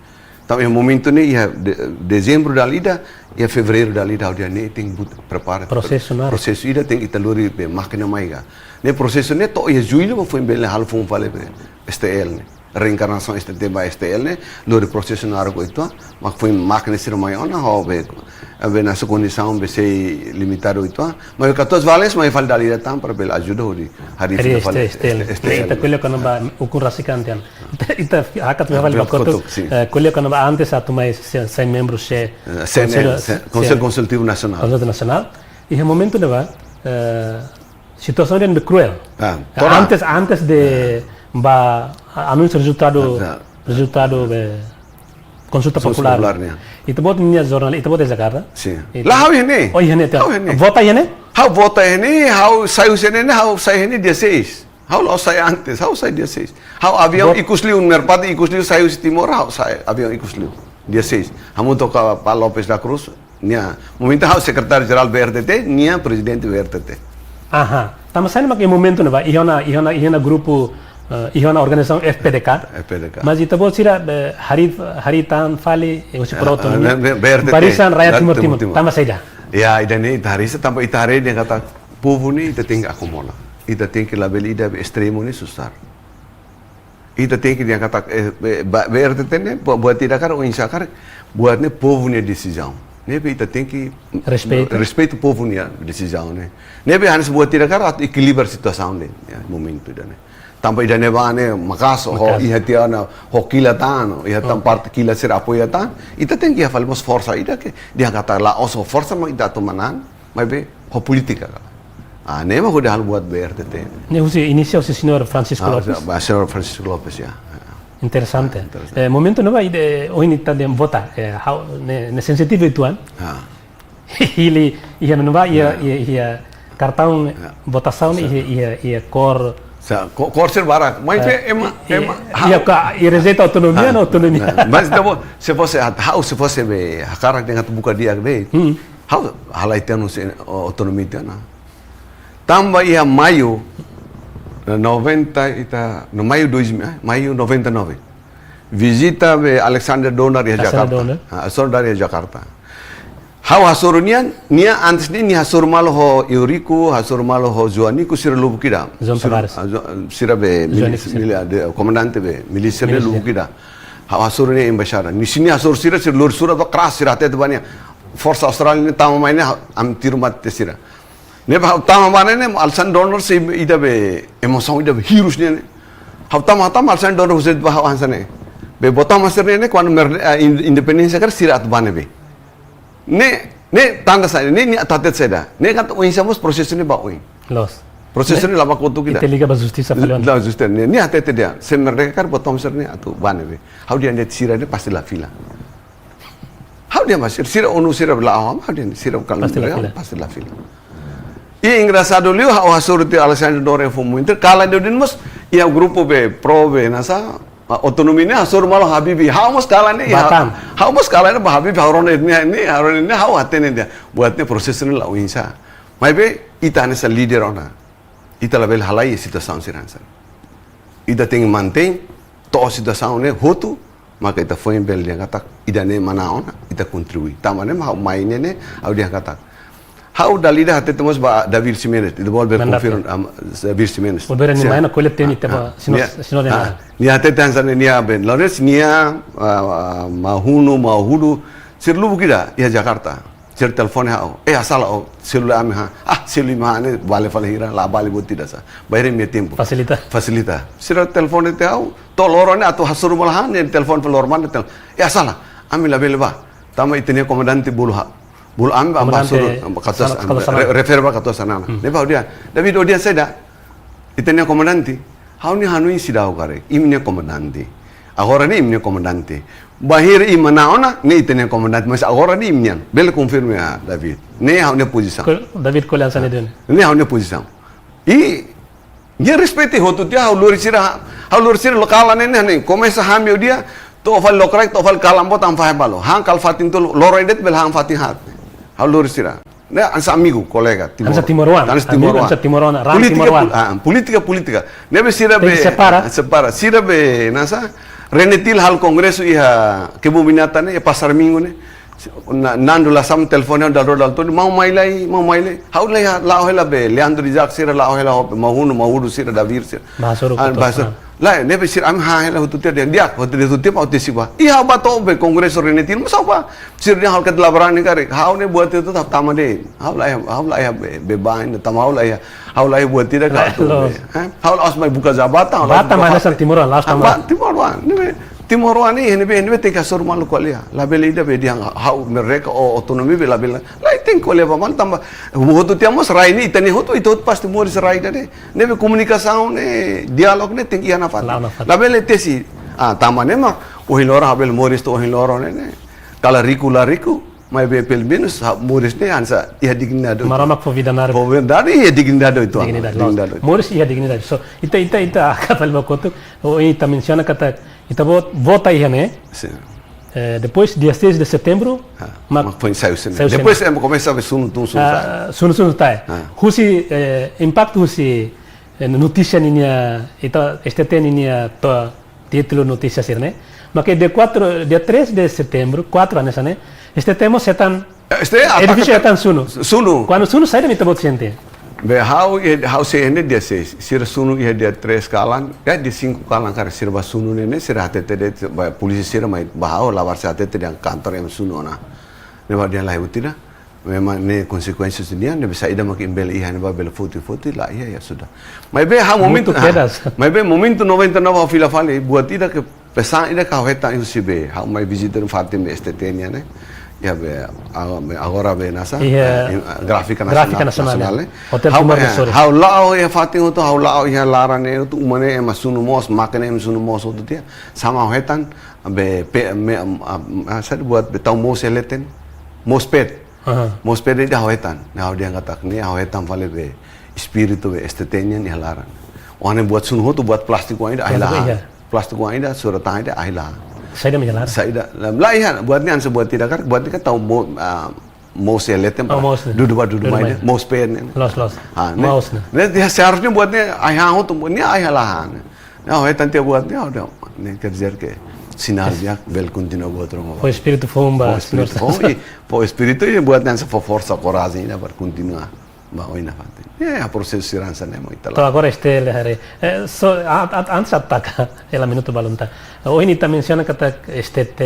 Tanba iha momentu ne'e, iha de-, dezembru dala ida, iha fevereiru dala ida, ha'u dehan ne'e tenke buka prepara. Prosesu naruk. Prosesu ida tenke ita lori be mákina mai ka. Ne'e prosesu ne'e to'o iha jullu mak foin bele halo foun fali be S T L ne'e. Reenkarnasaun S T T ba S T L ne'e, lori prosesu naruk uitoan, mak foin mákina sira mai ona, ho be, be hanesan kondisaun be sei limitadu uitoan, maibé Katuas Vales mai fali dala ida tan para bele ajuda hodi harii, harii fila fali S T L, S T L. S T L. Ne'e ita ko'alia kona-ba ukun rasik an tiha ona. Ita, ita hakat mai fali ba kotuk, kotuk, sin. Eh, ko'alia kona-ba antes atu mai sai, sai membru se, eh, C N N, Konsellu, se, se, Konsellu Konsultivu Nasionál. Konsellu Nasionál. Iha momentu ne'ebá, eh, situasaun ne'e kruel. Ah, to'o ona. Antes, antes de, ah, ba, a-, anunsiu rezultadu, ah, rezultadu be konsulta, konsulta populár. Populár ne'e. Ita-boot nia jornál, ita-boot iha Jakarta? Sin. Ita, la, ha'u iha ne'e. Oh, iha ne'e tiha. Ha'u iha ne'e. Vota iha ne'e? Ha'u vota iha ne'e, ha'u sai husi ne'e, ha'u sai iha ne'e dia seis. Ha'u la'ós sai antes, ha'u sai dia seis. Ha'u aviaun, vot- ikus liu, merpati ikus liu, sai husi Timor, ha'u sai aviaun ikus liu. Dia seis. Hamutuk ho Pak Lopes da Cruz, nia, momentu ha'u sekretáriu jerál B R T T, nia prezidente B R T T. Aha. Tanba saida mak iha momentu ne'ebá, iha ona, iha ona, iha ona grupu, eh, iha ona organizasaun F P D K. F P D K. Mas ita-boot sira, eh, harii, harii tan fali, eh, husi, ah, Proto, ah, ne'e, ne'e, B R T T, Barisan Rakyat, Rakyat Timor Timor, Timor. Tanba saida? Ya, ida-ne'e ita haree, tanba ita haree dehan katak povu ne'e ita tenke akomoda. Ita tenke labele ida be estremu ne'e susar. Ita tenke dehan katak, eh, eh, ba-, B R T T ne'e, bu-, buat ida karik, oinsá karik, buat ne'e povu nia desizaun. Ne'ebé ita tenke respeitu, respeitu povu nia desizaun ne'e. Ne'ebé hanesan buat ida karik atu ekilibra situasaun ne'e, ya, momentu ida-ne'e. Tanba ida-ne'e ba ne'e maka'as, ho, maka'as, iha tiha ona, ho kila tan, iha tan, oke, parte kila sira apoia tan. Ita tenke iha fali mós forsa ida ke, dehan katak la'ós ho forsa mak ita atu manán, maibé ho polítika. Ah, ne'e mak hodi halo buat B R T T. Ne'e husi inisia husi Señór Francisco, ah, Lopes. Ba, Señór Francisco Lopes, ya. Interesante. Ah, interesante. Eh, momentu ne'ebá ida, ohin ita dehan vota, eh, ha'u ne'e, ne'e sensitivu uitoan. Ah. Hili, iha ne'ebá, iha, ya, iha, iha kartaun, ya, votasaun, sa, iha, iha, iha kór. Sa, kó-, kór sira barak. Mas, eh, ema, i-, ema, i-, ha'u, iha ka, i rejeita autonomia, ah, no autonomia. Ah, mas ita-boot, se fosse, ha'u, se fosse be, hakarak dehan atu buka di'ak be. Hmm. Ha'u halai tiha ona husi, o, autonomia tiha ona. Tanba iha maiu, eh, noventa ita, no maiu dois mil, eh, maiu noventa e nove. Vizita be Alexander Donar iha, Alexander Jakarta. Donar. Ah, Alexander Donar iha Jakarta. Ha'u hasoru nia, nia antes ne'e nia hasoru malu ho Eurico, hasoru malu ho Joanico, sira lubuk ida. João, sira, Tavares. Ah, Jo-, sira be, Joanico, milis-, sira. Mili-, de, komandante be milísia ne'e, milísia, lubuk ida. Ha'u hasoru nia embaixada. Nia, nia hasoru sira, sira lori surat ba keras, sira hatete ba nia. Forsa Austrália ne'e tama mai ne'e, ha-, ami tiru mate sira. Ne'ebé ha'u tama ba ne'e, Alexander Donar sei ida be emosaun ida be hirus ne'e. Ha'u tama, tama Alexander Donar husu ba ha'u hanesan ne'e. Be botamos sira ne'e, kuandu mer-, eh, in-, independénsia karik sira atu ba ne'ebé. Ne'e, ne'e tanda saida, ne'e, ne'e atu hatete saida. Ne'e kan oinsá mós prosesu ne'e ba oin. Loos. Prosesu ne'e, ne'e la ba kotuk ida. Ita liga ba justisa fali ona. La justisa ne'e, ne'e hatete dehan. Se merdeka karik botamos sira ne'e atu ba ne'ebé. Ha'u dehan de'it sira ne'e pasti la fila. Ha'u dehan ba sira, sira ONU sira la'o, ha'u dehan sira kan pasti la fila. Pasti la fila. I engraçado liu, ha'u hasoru tiha Alexander Donar fó muito, kalan ida-ne'e mós, iha grupu be, pro be, hanesan, ah, autonomia ne'e, hasoru malu Habibie, ha'u mós kalan ne'e, iha, ba tan. Ha'u mós kalan ne'e ba Habibie, ha'u rona ne'e, ne'e, ha'u rona ne'e, ha'u hatene dehan, buat ne'e prosesu ne'e la oinsá. Maibé, ita hanesan líder ona. Ita labele halai situasaun sira hanesan. Ita tenke mantein, to'o situasaun ne'e hotu, maka ita foin bele dehan katak, ida-ne'e manán ona, ita kontribui. Tanba ne'e mak ha'u mai ne'e ne'e, ha'u dehan katak. Ha'u dala ida hatete mós ba David Ximenes, ita bolu bele, mandato, konfirma, am, David Ximenes. Bolu bele nia, sin, mai ona ko'alia tiha ona, ah, ita ba, ah, sino, nia, sino nia, ah, nia hatete hanesan ne'e nia be, Lawrence nia, ah, ah, Mahunu, Mahudu, sira lubuk ida, iha Jakarta. Sira telefone ha'u. Eh, hasala ó, selulár ami han. Ah, selulár ami han ne'e, vale fali hira, la vale buat ida sá. Bainhira imi iha tempu. Fasilita. Fasilita. Sira telefone tiha ha'u, to'o loron ne'e atu hasoru malu han, ne'e telefone fali loron malu tel. Eh, hasala, ami labele ba. Tanba ita-nia komandante bolu ha'u. Bolu ami ba, komandante hasoru, amba katuas, Sanata, amba, Katuas Xanana. Re-, refere ba Katuas Xanana. Hmm. Ne'ebé ha'u dehan, David, ó dehan saida? Ita-nia komandante. Ha'u-nia hanoin seidauk karik. Imi-nia komandante. Agora ne'e imi-nia komandante. Bainhira imi manán ona, ne'e ita-nia komandante. Mas agora ne'e imi-nian. Bele konfirma, ah, David. Ne'e ha'u-nia pozisaun. Ko-, David ko'alia hanesan ne'e dehan. Ne'e ha'u-nia pozisaun. I, nia respeita hotu tiha, ha'u lori sira, ha'u lori sira lokál ne'e, ne'e, ne'e. Komesa hami ho nia, to'o fali lokraik, to'o fali kalan boot ami fahe ba lo. Han kala fatin tolu, loron ida de'it bele han fatin haat. Ha'u lori sira. Ne'e hanesan amigu, kolega, Timor. Hanesan timoroan. Hanesan timoroan. Amigu hanesan timoroan, ran timoroan. Polítika, pol-, ah, polítika, polítika. Ne'ebé sira be, tenke separa. Ah, separa. Sira be, hanesan, Renatil halo kongresu iha kebun binatang ne'e, iha Pasar Minggu ne'e. Na-, Nando Lasam telefone, dala rua dala tolu, maun mai lai, maun mai lai. Ha'u laiha, la'o hela be, Leandro Isaac sira la'o hela, Mahunu, Mahudu sira, David sira. Ba hasoru, ah, Katuas Xanana. Lae, ne'ebé sira ami han hela hotu tiha dehan, di'ak, hotu tiha hotu tiha, hotu tiha siba. Iha ba to'o be kongresu Renatil, masa ba? Sira dehan ha'u karik la brani karik, ha'u ne'e buat ida atu tama de'it. Ha'u laiha, ha'u laiha be, beban, tanba ha'u laiha, ha'u laiha buat ida ka, lae, atu loos be. Eh? Ha'u la'ós mai buka jabatan, ha'u la'ós buka, ba tan, hanesan timoroan, la'ós, ah, tanba ba, timoroan. Ne'ebé, timoroan ne'e, ne'ebé, ne'ebé tenke hasoru malu ko'alia. Labele ida be dehan ha'u merdeka ou autonomia be labele. Lae, tenke ko'alia ba malu tanba. Hotu tiha mós rai ne'e, ita-nia hotu, ita hotu pasti moris rai ida-ne'e. Ne'ebé komunikasaun ne'e, diálogu ne'e tenke iha nafatin. La'o nafatin. Labele tesi. Ah, tanba ne'e mak, ohin loron ha'u bele moris to'o ohin loron ne'e, ne'e. Ka la riku la riku, maibé pelumenus ha'u moris ne'e hanesan iha dignidade. Maromak fó vida narobi. Fó vida narobi iha dignidade uitoan. Dignidade, loos. Dignidade. Moris iha dignidade. So, ita, ita, ita, kapal ba kotuk, ou ita mensiona katak, ita vot-, vota iha ne'e. Sin. Eh, depois, dia seis de setembro, ah, mak, mak foin sai husi ne'e. Sai husi ne'e. Depois, ema komesa be sunu tun, sunu, ah, sai. Sunu, sunu sai. Ah. Husi, eh, impaktu husi, eh, notísia ninia, ita, S T T ninia, to'o títulu notísia sira-ne'e. Mak dia quatro, dia três de setembro, quatro hanesan ne'e, S T T mós hetan, eh, S T T edifísiu ataque hetan sunu. Sunu. Kuandu sunu saida mak ita-boot sente? Be ha'u, eh, ha'u sei iha ne'e dia seis. Sira sunu iha dia três kalan, eh, dia cinco kalan karik sira ba sunu ne'e, ne'e sira hatete de'it, ba polísia sira mai ba ha'u, labarik sira hatete dehan kantor ema sunu ona. Ne'ebé dehan lae buat ida. memang ne'e konsekuénsia nian, ne'ebé saida mak imi bele iha ne'ebá bele foti-foti, la iha, ya sudah. Maibé ha'u momentu, mutu kedas. Maibé momentu noventa e nove ha'u fila fali, buat ida ke pesan ida ke ha'u hetan husi be, ha'u mai vizita fatin be S T T nian ne'e. Ya be, a-, be, agora be hanesan, iha eh, gráfika gráfika nasionál, nasionál, nasionál, eh. Hotel ha'u, Timor eh, Açores. Ha'u la'o iha fatin hotu, ha'u la'o iha laran ne'e hotu, uma ne'e ema sunu moos, maka ne'e ema sunu moos hotu tiha. Sama ha'u hetan, be, pe, me, am, am, ah, saida buat be tau moos iha leten, mousepet. Aha. Mousepet ida ha'u hetan, ne'e ha'u dehan katak ne'e ha'u hetan fali be espíritu be S T T nian iha laran. Oan ne'e buat sunu hotu, buat plástiku ida ahi la. Plástiku ida. Plástiku ida, surat ida ahi la. Saida mak iha laran? Saida, la, la iha, buat ne'e hanesan buat ida karik, buat ne'e kan tau mo-, ah, moos iha leten. Oh, para moos ne'e. Dudu ba, dudu mai, dudu mai ne'e, mousepet ne'e. Loos, loos. Ah, ne'e. Moos ne'e. Ne'e, ya, seharusnya buat ne'e ahi han hotu, buat ne'e ahi la han. Ne'e, ha'u hetan tiha buat ne'e, ha'u dehan, ne'e quer dizer que sinál di'ak, bele kontinua buat ruma. Fó espíritu foun ba, fó espíritu foun, i fó espíritu i buat ne'e hanesan fó forsa, korajen ida para kontinua ba oin nafatin. Ya, ya, prosesu sira hanesan ne'e mak ita la'o. To'o agora S T L haree. Eh, so, a-, a-, antes ataca, hela minutu balun ta. Ohin ita mensiona katak S T T,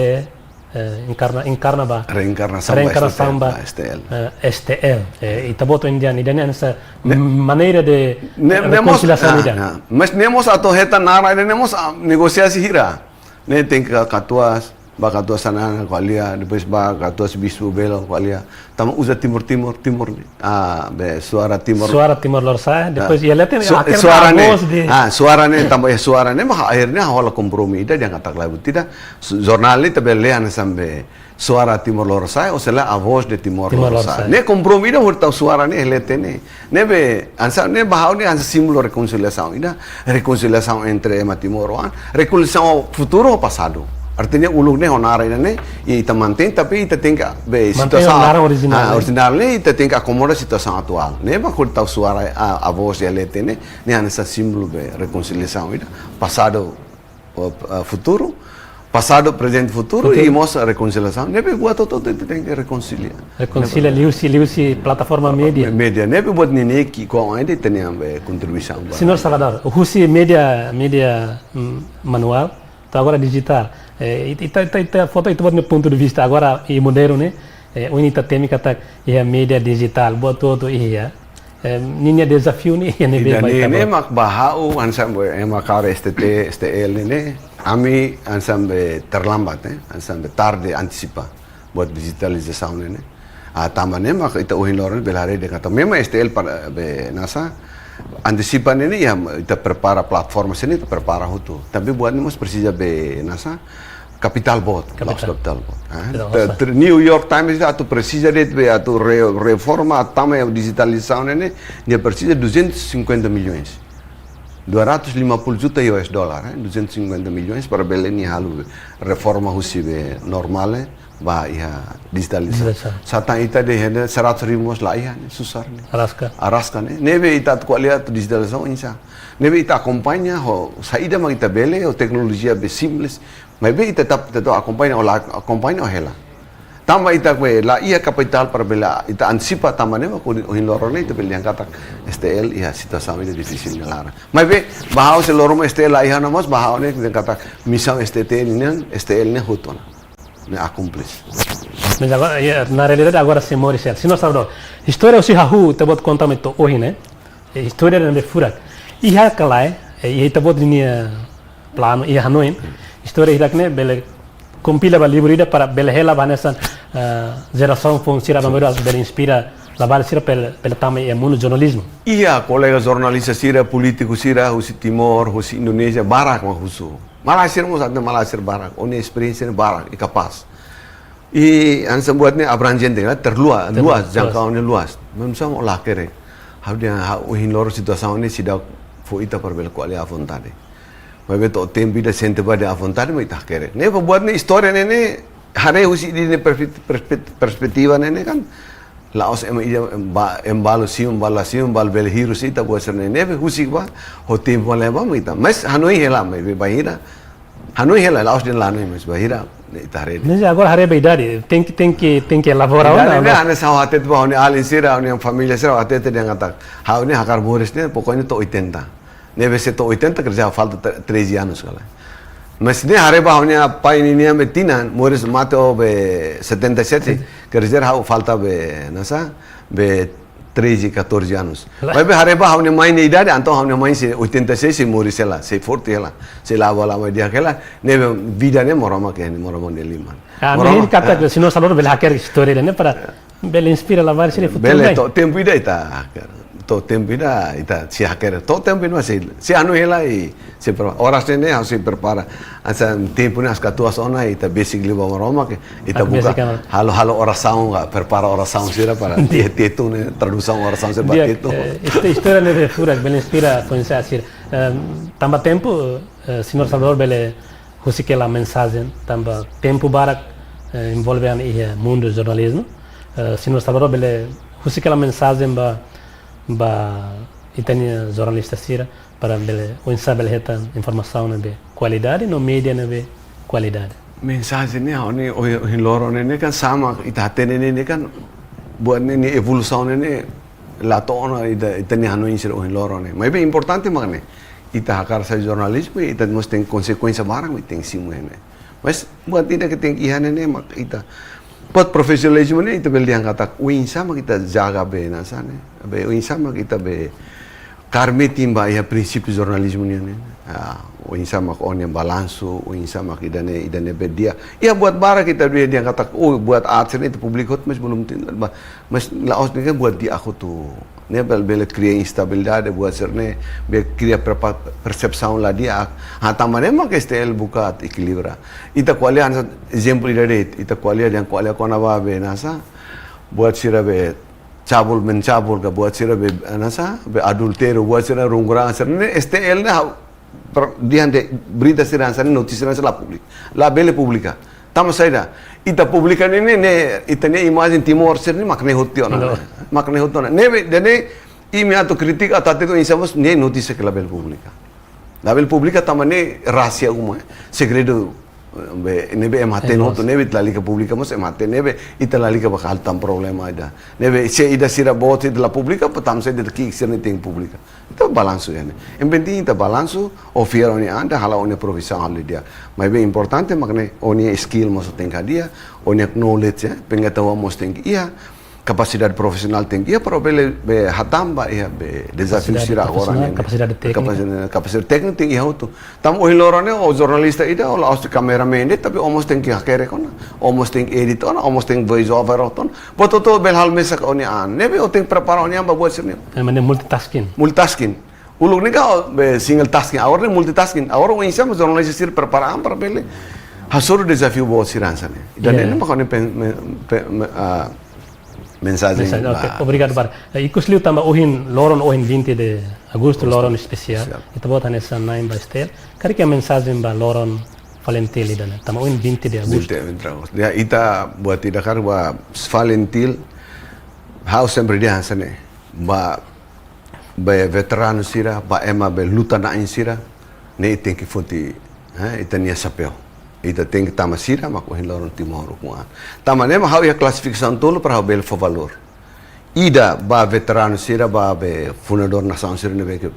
eh, enkarna, enkarna ba. Reenkarnasaun ba, reenkarnasaun S T T, ba, ba S T L. Eh, S T L. Eh, ita-boot ohin dehan, ida-ne'e hanesan, ne-, maneira de, ne'e, ne'e mós, rekonsiliasaun, ah, ida. Ah. Mas ne'e mós atu hetan naran, ne'e mós, ah, negosiasi hira. Ne'e tenke katuas, ba katuas Xanana ko'alia, depois ba katuas Bispu Belo ko'alia. Tanba uza Timor, Timor, Timor ne'e. Ah, be, suara Timor. Suara Timor Lorosa'e, ah, depois iha leten, su-, akhirnya suara ne'e. Voz de, ah, suara ne'e, tanba iha suara ne'e, maka akhirnya hola kompromi ida, dehan katak lae buat ida. Su-, jornál ne'e ita bele lee hanesan be Suara Timor Lorosa'e, ou sei la A Voz de Timor Lorosa'e. Timor Lorosa'e. Ne'e kompromi ida hodi tau suara ne'e iha leten ne'e. Ne'ebé, hanesan, ne'e ba ha'u ne'e hanesan símbolu rekonsiliasaun ida, rekonsiliasaun entre ema timoroan, rekonsiliasaun futuru ho pasadu. Artinya uluk ne'e ho naran ida-ne'e, i ita mantein, tapi ita tenke be mantein situasaun, naran orijinál, ah, ne'e. Orijinál ne'e, ita tenke akomoda situasaun atuál. Ne'e ba hodi tau suara, ah, A Voz iha leten ne'e, ne'e hanesan símbolu be rekonsiliasaun ida, pasadu, o, ah, futuru, pasadu, prezente, futuru, futuru. I mós rekonsiliasaun. Ne'ebé buat hotu-hotu ita tenke rekonsilia. Rekonsilia, ne'ebé liuhusi, liuhusi plataforma média. Média, ne'ebé buat ne'e ne'e ke ko ainda tenke be kontribuisaun ba. Señór Salvador, husi média, média, mm, manuál, to'o agora dijitál. Eh, it-, ita, ita, ita, fó ita-boot nia pontu de vista agora i modernu ne'e. Eh, ohin ita temi katak iha média dijitál, buat hotu-hotu iha. Eh, ninia dezafiu ne'e, iha ne'ebé ba ita-boot? Ida-ne'e, ne'e mak ba ha'u, hanesan be, ema kaer S T T, S T L ne'e, ne'e, ami hanesan be terlambat, eh, hanesan be tarde antisipa buat dijitalizasaun ne'e, ne'e. Ah, tanba ne'e mak ita ohin loron bele haree dehan katak memang S T L para be hanesan antisipa ne'e, ne'e, ya, ita prepara plataforma sira-ne'e, ita prepara hotu. Tapi buat ne'e mós presiza be hanesan kapitál boot, kapitál. La'ós kapitál boot. Ah, kapitál te-, boot. Te-, New York Times atu presiza de'it be atu re-, reforma, tama iha dijitalizasaun ne'e, nia presiza duzentos e cinquenta milhões. Dua ratus lima puluh juta U S dollar, eh, duzentos e cinquenta milhões para bele nia halo reforma husi be normál, eh, ba iha dijitalizasaun. Dijitalizasaun. Sá tan ita dehan seratus ribu mós la iha, ne'e susar ne'e. Araska. Araska ne'e. Ne'ebé ita atu ko'alia atu dijitalizasaun oinsá. Ne'ebé ita akompaña ho saida mak ita bele, ho teknolojia be simples. Maibé ita tetap, tetap akompaña, o la akompaña o hela. Tanba ita be la iha kapitál para bele ita antisipa tanba ne'e mak ohin loron ne'e ita bele dehan katak S T L iha situasaun ida difisil nia laran. Maibé ba ha'u se loron S T L la iha ona mós, ba ha'u ne'e dehan katak misaun S T T nian, S T L ne'e hotu ona. Ne'e akomplis. Mas agora, ya, na realidade agora sei moris hela. Señór Salvador, istória husi hahú ita-boot konta mai to'o ohin, ne'e? Eh, istória ne'ebé furak. Iha ka lae, eh, iha ita-boot nia planu, iha hanoin. Istória hirak ne'e bele kompila ba livru ida para bele hela ba hanesan, eh, jerasaun foun sira ba modo bele inspira labarik sira bele, bele tama iha mundu jornalizmu. Iha kolega jornalista sira, polítiku sira, husi Timor, husi Indonézia, barak mak husu. Malae sira mós, até malae sira barak, o-nia esperiénsia ne'e barak, i kapás. I hanesan buat ne'e abranjente, kan? Terlua-, terluas, luas, jangkau ne'e luas. Maibé sá mak la hakerek. Ha'u dehan ha'u ohin loron situasaun ne'e seidauk fó ita para bele ko'alia à vontade. Maibé to'o tempu ida sente ba dehan à vontade, maibé ita hakerek. Ne'e ba buat ne'e istória ne'e, ne'e haree husi ida-ne'e perspe-, perspe-, perspetiva ne'e, ne'e kan. La'ós ema ida ba, ema balu simu, balu la simu, balu bele hirus ita buat sira-ne'e, ne'ebé husik ba, ho tempu leba mak ita. Mas hanoin hela, maibé bainhira. Hanoin hela, la'ós dehan la hanoin, mas bainhira, ne'e ita haree. Mas agora haree ba idade, tenke, tenke, tenke elabora ona, ne'e, mas hanesan ha'u hatete ba ha'u-nia alin sira, ha'u-nia família sira, ha'u hatete dehan katak ha'u ne'e hakarak moris ne'e, pokoknya to'o oitenta. Ne'ebé se to'o oitenta, quer dizer, falta tre-, treze anos, ka lae. Mas ne'e haree ba ha'u-nia pai ninia be tinan, moris mate ó be setenta e sete, quer dizer, ha'u falta be, nasa, be treze, catorze anos. Mas be haree ba ha'u-nia mãe nia idade, entaun ha'u-nia mãe sei oitenta e seis, sei moris hela, sei forte hela, sei la'o ba la'o mai di'ak hela, ne'ebé vida ne'e Maromak ke, Maromak nia liman. Ah, Maromak, ne'e katak, ah, señór Salvador bele hakerek istória ne'e para bele inspira labarik sira futuru. Bele, bem, to'o tempu ida ita, to'o tempu ida ita sei hakerek, to'o tempu ida sei, sei anu hela i sei prepara. Oras ne'e ha'u sei prepara. Hanesan tempu ne'e hanesan katuas ona ita besik liu ba Maromak ke, ita buka, besik ona, halo, halo orasaun ka, prepara orasaun sira para, di'ak, Tetun ne'e, tradusaun orasaun sira ba, di'ak, Tetun. Eh, esta istória ne'e furak, bele inspira, foin-sa'e sira. Em, tanba tempu, eh, señór Salvador bele husik hela mensajen, tanba tempu barak, eh, envolve an iha mundu jornalizmu. Eh, señór Salvador bele husik hela mensajen ba, ba ita-nia jornalista sira, para bele, oinsá bele hetan informasaun ne'ebé kualidade, no média ne'ebé kualidade. Mensajen ne'e, ha'u ne'e, ohin, ohin loron ne'e, ne'e kan sama, ita hatene ne'e, ne'e kan, buat ne'e, ne'e evolusaun ne'e, ne'e, la to'o ona ita, ita-nia hanoin sira ohin loron ne'e. Maibé importante mak ne'e, ita hakarak sai jornalizmu, ita mós tenke konsekuénsia barak, ita tenke simu ne'e. Mas buat ida ke tenke iha ne'e, ne'e mak ita. Buat profisionalizmu ne'e, ita bele dehan katak, oinsá mak ita jaga be, nasa ne'e. Be, oinsá mak ita be, kaer metin ba iha prinsípiu jornalizmu nian ne'e. Ah, oinsá mak ó-nia balansu, oinsá mak ida-ne'e, ida-ne'ebé di'ak. Iha buat barak ita be dehan katak, oh, buat aat sira ne'e ita publika hotu, mas belum tin-, ba, mas la'ós ne'e buat di'ak hotu. Ne'e bele, bele kria instabilidade, buat sira ne'e, bele kria perpa-, persepsaun la di'ak. Ah, tanba ne'e mak STL buka atu ekilibra. Ita ko'alia hanesan ezemplu ida de'it, ita ko'alia dehan ko'alia kona-ba be, nasa, buat sira be cabul mencabul ka, buat sira be, nasa, be adultériu, buat sira rungurang sira ne'e, STL ne'e ha'u, per-, dehan de'it berita sira hanesan ne'e, notísia sira hanesan ne'e la publika. Labele publika. Tanba saida, ita publika ne'e, ne'e, ne'e, ita-nia imajen Timor sira ne'e mak ne'e hotu ona. Loos. Mak ne'e hotu ona. Ne'ebé, ida-ne'e, imi atu kritika, atu hatete oinsá mós, ne'e notísia ke labele publika. Labele publika tanba ne'e rahasia uma, eh. Segredu, eh, be, ne'ebé ema hatene hotu, ne'ebé lalika publika mós ema hatene, ne'ebé ita lalika bá halo tan problema ida. Ne'ebé se ida sira boot ita la publika, portantu se ida ki'ik sira ne'e tenke publika. Entaun balansu iha ne'e. Yang penting ita balansu, ó fiar ó-nia an, ita hala'o ó-nia profisaun halo di'ak. Maibé importante mak ne'e, ó-nia skill mós tenke hadi'a, ó-nia knowledge, eh, pengetahuan mós tenke iha, kapasidade profisionál tenke iha para bele, be, hatán ba iha, be, dezafiu sira agora ne'e. Kapasidade profisionál, kapasidade téknika. Kapasidade, kapasidade téknika tenke iha hotu. Tanba ohin loron ne'e, ó jornalista ida, ó la'ós de'it kameramen de'it, tapi ó mós tenke hakerek ona, ó mós tenke edit ona, ó mós tenke voice over ona. Buat hotu bele halo mesak ó-nia an. Ne'ebé ó tenke prepara ó-nia an ba buat sira-ne'e. Yang namanya multitasking. Multitasking. Uluk ne'e ka, ó, be, single tasking. Agora ne'e multitasking. Agora oinsá mak jornalista sira prepara an para bele hasoru dezafiu boot sira hanesan ne'e. Ida-ne'e, iya, ne'e mak ó-nia pen-, me-, pe-, me-, ah, mensajen. Mensajen, oke, ba. Obrigadu barak. Eh, ikus liu tanba ohin, loron ohin vinte de agosto, agosto, loron espesiál. Espesiál. Ita-boot hanesan na'in ba STL. Karik iha mensajen ba loron FALINTIL ida-ne'e, tanba ohin vinte de agosto. Vinte, vinte de agosto. Ya, ita buat ida karik ba FALINTIL, ha'u sempre dehan hanesan ne'e. Ba, ba veteranu sira, ba ema be luta-na'in sira, ne'e tenke foti, eh, ita-nia xapeu. Ita tenke tama sira, mak ohin loron Timor ukun an. Tanba ne'e mak ha'u iha klasifikasaun tolu para ha'u bele fó valór. Ida ba veteranu sira, ba be fundadór nasaun sira ne'ebé ke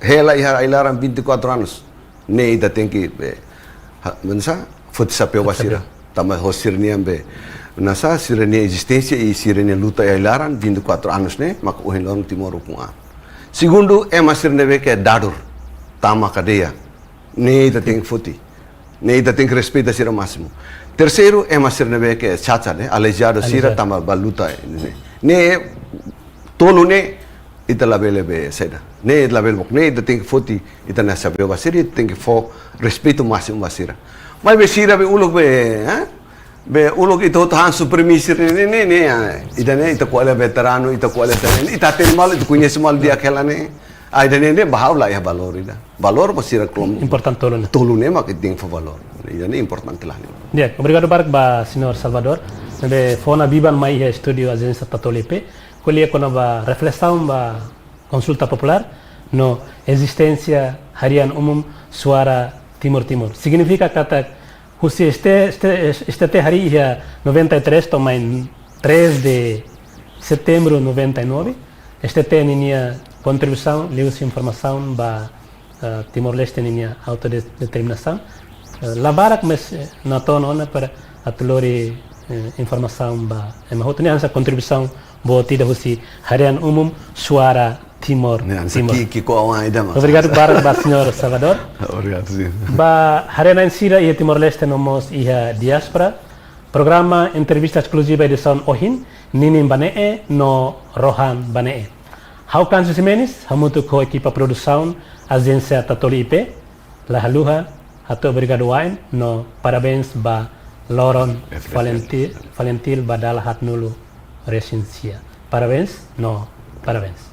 hela iha ai-laran vinte e quatro anos. Ne'e ita tenke be, ha, hanesan, foti xapeu ba sira. Xapeu. Tanba ho sira-nian be, hanesan, sira-nia ezisténsia i sira-nia luta iha ai-laran vinte e quatro anos ne'e, mak ohin loron Timor ukun an. Segundu, ema sira ne'ebé ke dadur, tama kadeia. Ne'e ita tenke foti. Ne'e ita tenke respeita sira másimu. Terseiru, ema sira ne'ebé ke cacat, ne'e, aleijadu sira, aleijadu, tanba ba luta, ne'e. Ne'e tolu ne'e, ita labele be saida. Ne'e ita labele book. Ne'e ita tenke foti, ita-nia xapeu ba sira, ita tenke fó respeitu másimu ba sira. Maibé sira be uluk be, eh? Be uluk ita hotu han supremasi ne'e, ne'e, ne'e, ah. Ida-ne'e, ita ko'alia veteranu, ita ko'alia sira ne'e, ita hatene malu, ita koñese malu di'ak hela ne'e. Ah, ida-ne'e, ne'e ba ha'u la iha valór ida. Valór ba sira kelompok. Importante tolu ne'e. Tolu ne'e mak ita tenke fó valór. Ida-ne'e importante lahalimar. Di'ak, obrigadu barak ba señór Salvador. Ne'ebé fó ona biban mai iha estúdiu Ajénsia Tatoli P. Ko'alia kona-ba reflesaun ba konsulta populár no ezisténsia harian umum Suara Timor Timor. Signifika katak husi ST, ST, STT harii iha noventa e três to'o mai três de setembro noventa e nove, STT ninia kontribuisaun liuhusi informasaun ba, eh, Timor-Leste ninia autode-, determinasaun, Eh, la barak, mas, eh, natoon ona para atu lori, eh, informasaun ba ema hotu. Ne'e hanesan kontribuisaun boot ida husi Haree-an Umum Suara Timor. Ne'e hanesan Timor. Ki'ik-ki'ik oan ida mak. Obrigadu barak ba señór Salvador. Obrigadu, sin. Ba haree-na'in sira iha Timor-Leste no mós iha diáspora, programa Entrevista Eskluziva edisaun ohin, ninin ba ne'e no rohan ba ne'e. Ha'u Kansi Ximenes, hamutuk ho ekipa produsaun Ajénsia Tatoli I P, la haluha hato'o obrigadu wa'in no parabéns ba loron FLT. FLT, FLT ba dala haatnulu resin sia. Parabéns no parabéns.